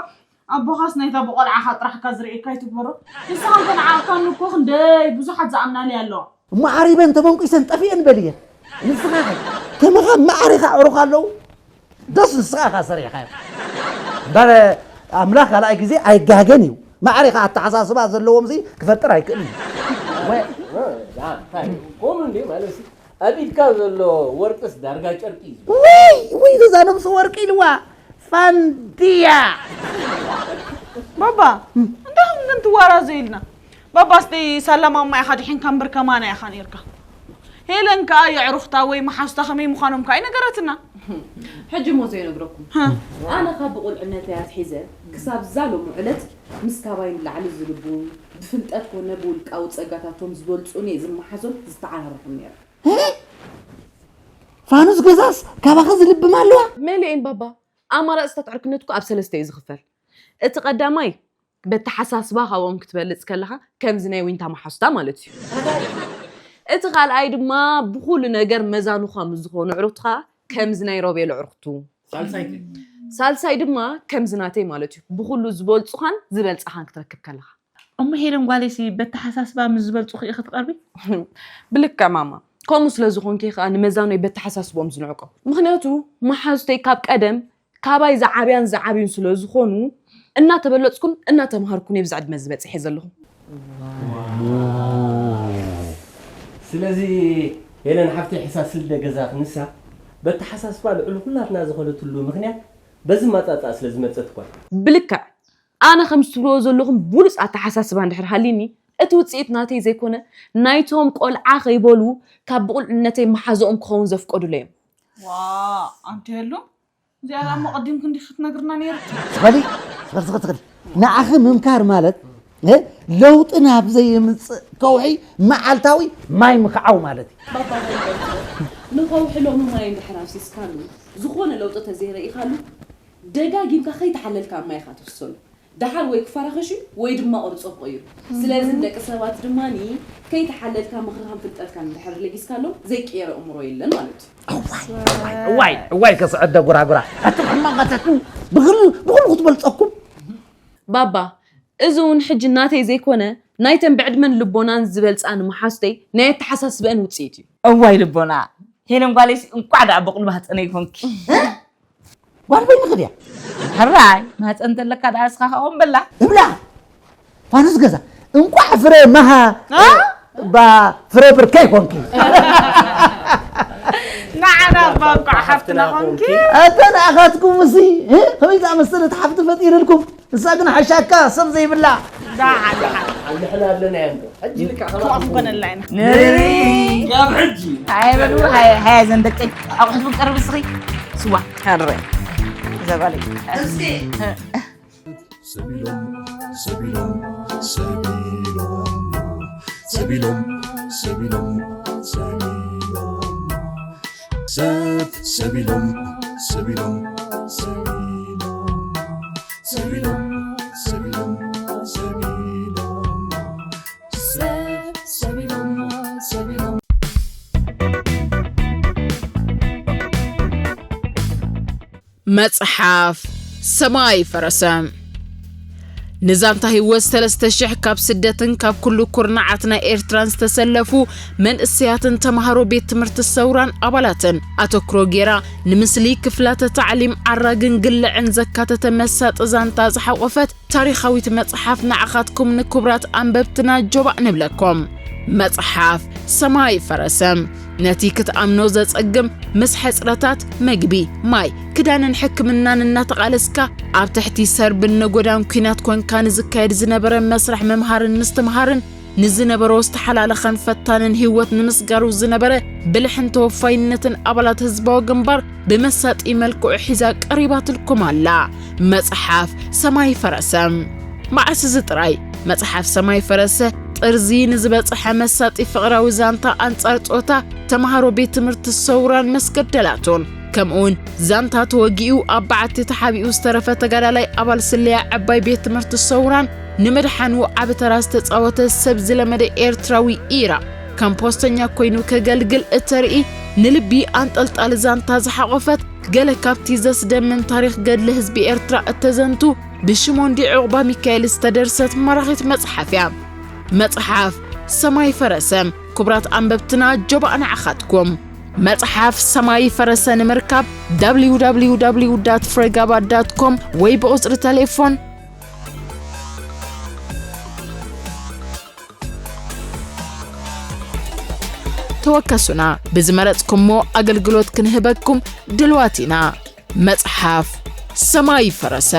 ኣቦኻስ ናይታ ብቆልዓኻ ጥራሕካ ዝርእየካ ኣይትግበሮ። ንስኻ እንተ ንዓቕካኒ እኮ ክንደይ ብዙሓት ዝኣምናለይ ኣለዋ። እሞ ዓሪበን ተበንቂሰን ጠፊአን በልየን። ንስኻ ከ ከማኻ ማዕሪኻ ኣዕሩኽ ኣለዉ። ደስ ንስኻ ኢኻ ሰሪሕኻዮ። እምበር ኣምላኽ ካልኣይ ግዜ ኣይጋገን እዩ። ማዕሪኻ ኣተሓሳስባ ዘለዎም ሲ ክፈጥር ኣይክእልን እዩ። ከምኡ እንዲ ማለት እዩ። ኣብ ኢድካ ዘሎ ወርቅስ ዳርጋ ጨርቂ እዩ። ውይ ውይ፣ እዛ ነብሲ ወርቂ ኢልዋ ፋንድያ። ባባ እንዳኹም ግን ትዋራዘዩ ኢልና። ባባ ኣስተይ ሳላ ማማ ኢኻ ድሒንካ እምበር ከማና ኢኻ ነይርካ። ሄለን ከኣ የዕሩኽታ ወይ መሓዙታ ከመይ ምዃኖም ከኣ ኣይነገረትና። ሕጂ እሞ ዘይነግረኩም። ሃ። ኣነ ካብ ብቁልዕነተይ ኣትሒዘ ክሳብ እዛ ሎሚ ዕለት ምስ ካባይ ንላዕሊ ዝልቡ ብፍልጠት ኮነ ብውልቃዊ ጸጋታቶም ዝበልጹኒ እየ ዝመሓዞን ዝተዓራረኹን ነይረ። እ? ፋኑስ ገዛስ ካባኸ ዝልብም ኣለዋ? መሊኤን ባባ። ኣማራጽታት ዕርክነት እኮ ኣብ ሰለስተ እዩ ዝኽፈል። እቲ ቀዳማይ በተሓሳስባ ካብኦም ክትበልጽ ከለኻ ከምዚ ናይ ዊንታ መሓዙታ ማለት እዩ። እቲ ካልኣይ ድማ ብኹሉ ነገር መዛኑኻ ምስ ዝኾኑ ኣዕሩኽትኻ ከምዚ ናይ ሮቤል ኣዕሩኽቱ። ሳልሳይ ከ? ሳልሳይ ድማ ከምዚ ናተይ ማለት እዩ። ብኹሉ ዝበልጹኻን ዝበልጻኻን ክትረክብ ከለኻ። እሞ ሄለን ጓለይሲ በተሓሳስባ ምስ ዝበልጹኺ ኢኺ ትቐርቢ? ብልክዕ ማማ። ከምኡ ስለ ዝኾንኪ ከኣ ንመዛኖይ በተሓሳስብኦም ዝንዕቆ። ምኽንያቱ መሓዙተይ ካብ ቀደም ካባይ ዝዓብያን ዝዓብዩን ስለ ዝኾኑ እናተበለጽኩን እናተምሃርኩን ኣብዚ ዕድመ እዚ በጺሐ ዘለኹ። ስለዚ ሄለን ሓፍተይ ሕሳስ ስለ ገዛ ክንሳ በተሓሳስባ ልዕሊ ኩላትና ዝኾነትሉ ምኽንያት በዚ ማጻጻ ስለ ዝመጸት እኳ። ብልክዕ ኣነ ከም ትብልዎ ዘለኹም ብሉጽ ኣተሓሳስባ እንድሕር ሃልዩኒ እቲ ውፅኢት ናተይ ዘይኮነ ናይቶም ቆልዓ ከይበሉ ካብ ብቑልዕነተይ መሓዝኦም ክኸውን ዘፍቀዱለይ እዮም። ዋ ኣንቲ የሉ እዚኣ ዳሞ ቀዲምክ እንዲህ ክትነግርና ነይሩ። ትኸዲ ትኸዲ ትኸዲ ንዓኺ ምምካር ማለት እ፣ ለውጢ ናብ ዘይምፅእ ከውሒ መዓልታዊ ማይ ምክዓው ማለት እዩ። ባባ ንኸውሒ ሎሚ ማይ እንድሕር ኣፍሲስካሉ ዝኾነ ለውጢ ተዘይረኢኻሉ ደጋጊምካ ከይተሓለልካ ኣብ ማይ ኢኻ ትፍሰሉ። ደሓር ወይ ክፈራኸሽ እዩ ወይ ድማ ቅርፁ ክቕይሩ። ስለዚ ንደቂ ሰባት ድማ ከይተሓለልካ ምኽርኻን ፍልጠትካን እንድሕር ለጊስካሎም ዘይቅየር ኣእምሮ የለን ማለት እዩ። እዋይ እዋይ ከስዐደ ጉራጉራ ኣቲ ሕማቃተቱ ብግል ብግል ክትበልፀኩም ባባ እዚ እውን ሕጂ ናተይ ዘይኮነ ናይተን ብዕድመን ልቦናን ዝበልፃ ንምሓሱተይ ናይ ኣተሓሳስበአን ውፅኢት እዩ። እዋይ ልቦና ሄለን ጓለይሲ እንኳዕ ደኣ በቁል ማህፀነ ይኮንኪ። ጓል በይንኺ ድያ ሕራይ ማህፀን ተለካ ደኣ እስኻ ከኦም በላ። እብላ ፋኑስ ገዛ እንኳዕ ፍረ መሃ ባ ፍረ ብርከ ይኮንኪ። ንዓና እባ እንኳዕ ሓፍትና ኮንኪ። ኣተ ንኣኻትኩም እሲ እ፣ ከመይ ዝኣመሰለት ሓፍቲ ፈጢርልኩም። ንሳ ግን ሓሻካ ሰብ ዘይብላ። ዳሓን ንሕና ኣለና እዮም ሕጂ ልካ ክኾነላ ኢና። ንርኢ ካብ ሕጂ ሃየ በሉ ሃየ ሃየ ዘን ደቀይ ኣቑሑት እውን ቀርብ እስኺ ስዋ ሕረ ዘባለይ ሰቢሎም ሰቢሎም ሰቢሎም ሰቢሎም ሰቢሎም ሰቢሎም ሰብ ሰቢሎም ሰቢሎም ሰቢሎም ሰቢሎም ሰቢሎም ሰቢሎም ሰቢሎም ሰቢሎም መጽሓፍ ሰማይ ፈረሰ። ንዛንታ ህይወት ሰለስተ ሽሕ ካብ ስደትን ካብ ኩሉ ኩርናዓት ናይ ኤርትራን ዝተሰለፉ መንእሰያትን ተማሃሮ ቤት ትምህርቲ ሰውራን ኣባላትን ኣተኩሮ ጌራ ንምስሊ ክፍላተ ታዕሊም ዓራግን ግልዕን ዘካተተ መሳጢ ዛንታ ዝሓቆፈት ታሪኻዊት መጽሓፍ ንዓኻትኩም ንክቡራት ኣንበብትና ጆባእ ንብለኩም። መጽሓፍ ሰማይ ፈረሰ። ነቲ ክትኣምኖ ዘጸግም ምስ ሕጽረታት መግቢ፣ ማይ፣ ክዳንን ሕክምናን እናተቓለስካ ኣብ ትሕቲ ሰርብን ነጎዳን ኲናት ኮንካ ንዝካየድ ዝነበረ መስርሕ ምምሃርን ምስትምሃርን ንዝነበሮ ዝተሓላለኸን ፈታንን ህይወት ንምስጋሩ ዝነበረ ብልሕን ተወፋይነትን ኣባላት ህዝባዊ ግንባር ብመሳጢ መልክዑ ሒዛ ቀሪባትልኩም ኣላ። መጽሓፍ ሰማይ ፈረሰ። መዓስ እዚ ጥራይ መጽሓፍ ሰማይ ፈረሰ ጥርዚ ንዝበጽሐ መሳጢ ፍቕራዊ ዛንታ ኣንጻር ጾታ ተማሃሮ ቤት ትምህርቲ ሰውራን መስገደላቱን ከምኡውን ዛንታ ተወጊኡ ኣብ በዓቲ ተሓቢኡ ዝተረፈ ተጋዳላይ ኣባል ስለያ ዕባይ ቤት ትምህርቲ ሰውራን ንምድሓኑ ዓቢ ተራ ዝተጻወተ ሰብ ዝለመደ ኤርትራዊ ኢራ ከም ፖስተኛ ኮይኑ ከገልግል እተርኢ ንልቢ ኣንጠልጣሊ ዛንታ ዝሓቖፈት ገለ ካብቲ ዘስደምም ታሪኽ ገድሊ ህዝቢ ኤርትራ እተዘንቱ ብሽሞንዲ ዑቕባ ሚካኤል ዝተደርሰት ማራኺት መጽሓፍ እያ። መጽሓፍ ሰማይ ፈረሰ። ክቡራት ኣንበብትና ጆባእ ንዓኻትኩም። መጽሓፍ ሰማይ ፈረሰ ንምርካብ www ፍሬጋባ com ወይ ብቑጽሪ ተሌፎን ተወከሱና። ብዝመረጽኩሞ ኣገልግሎት ክንህበኩም ድልዋት ኢና። መጽሓፍ ሰማይ ፈረሰ።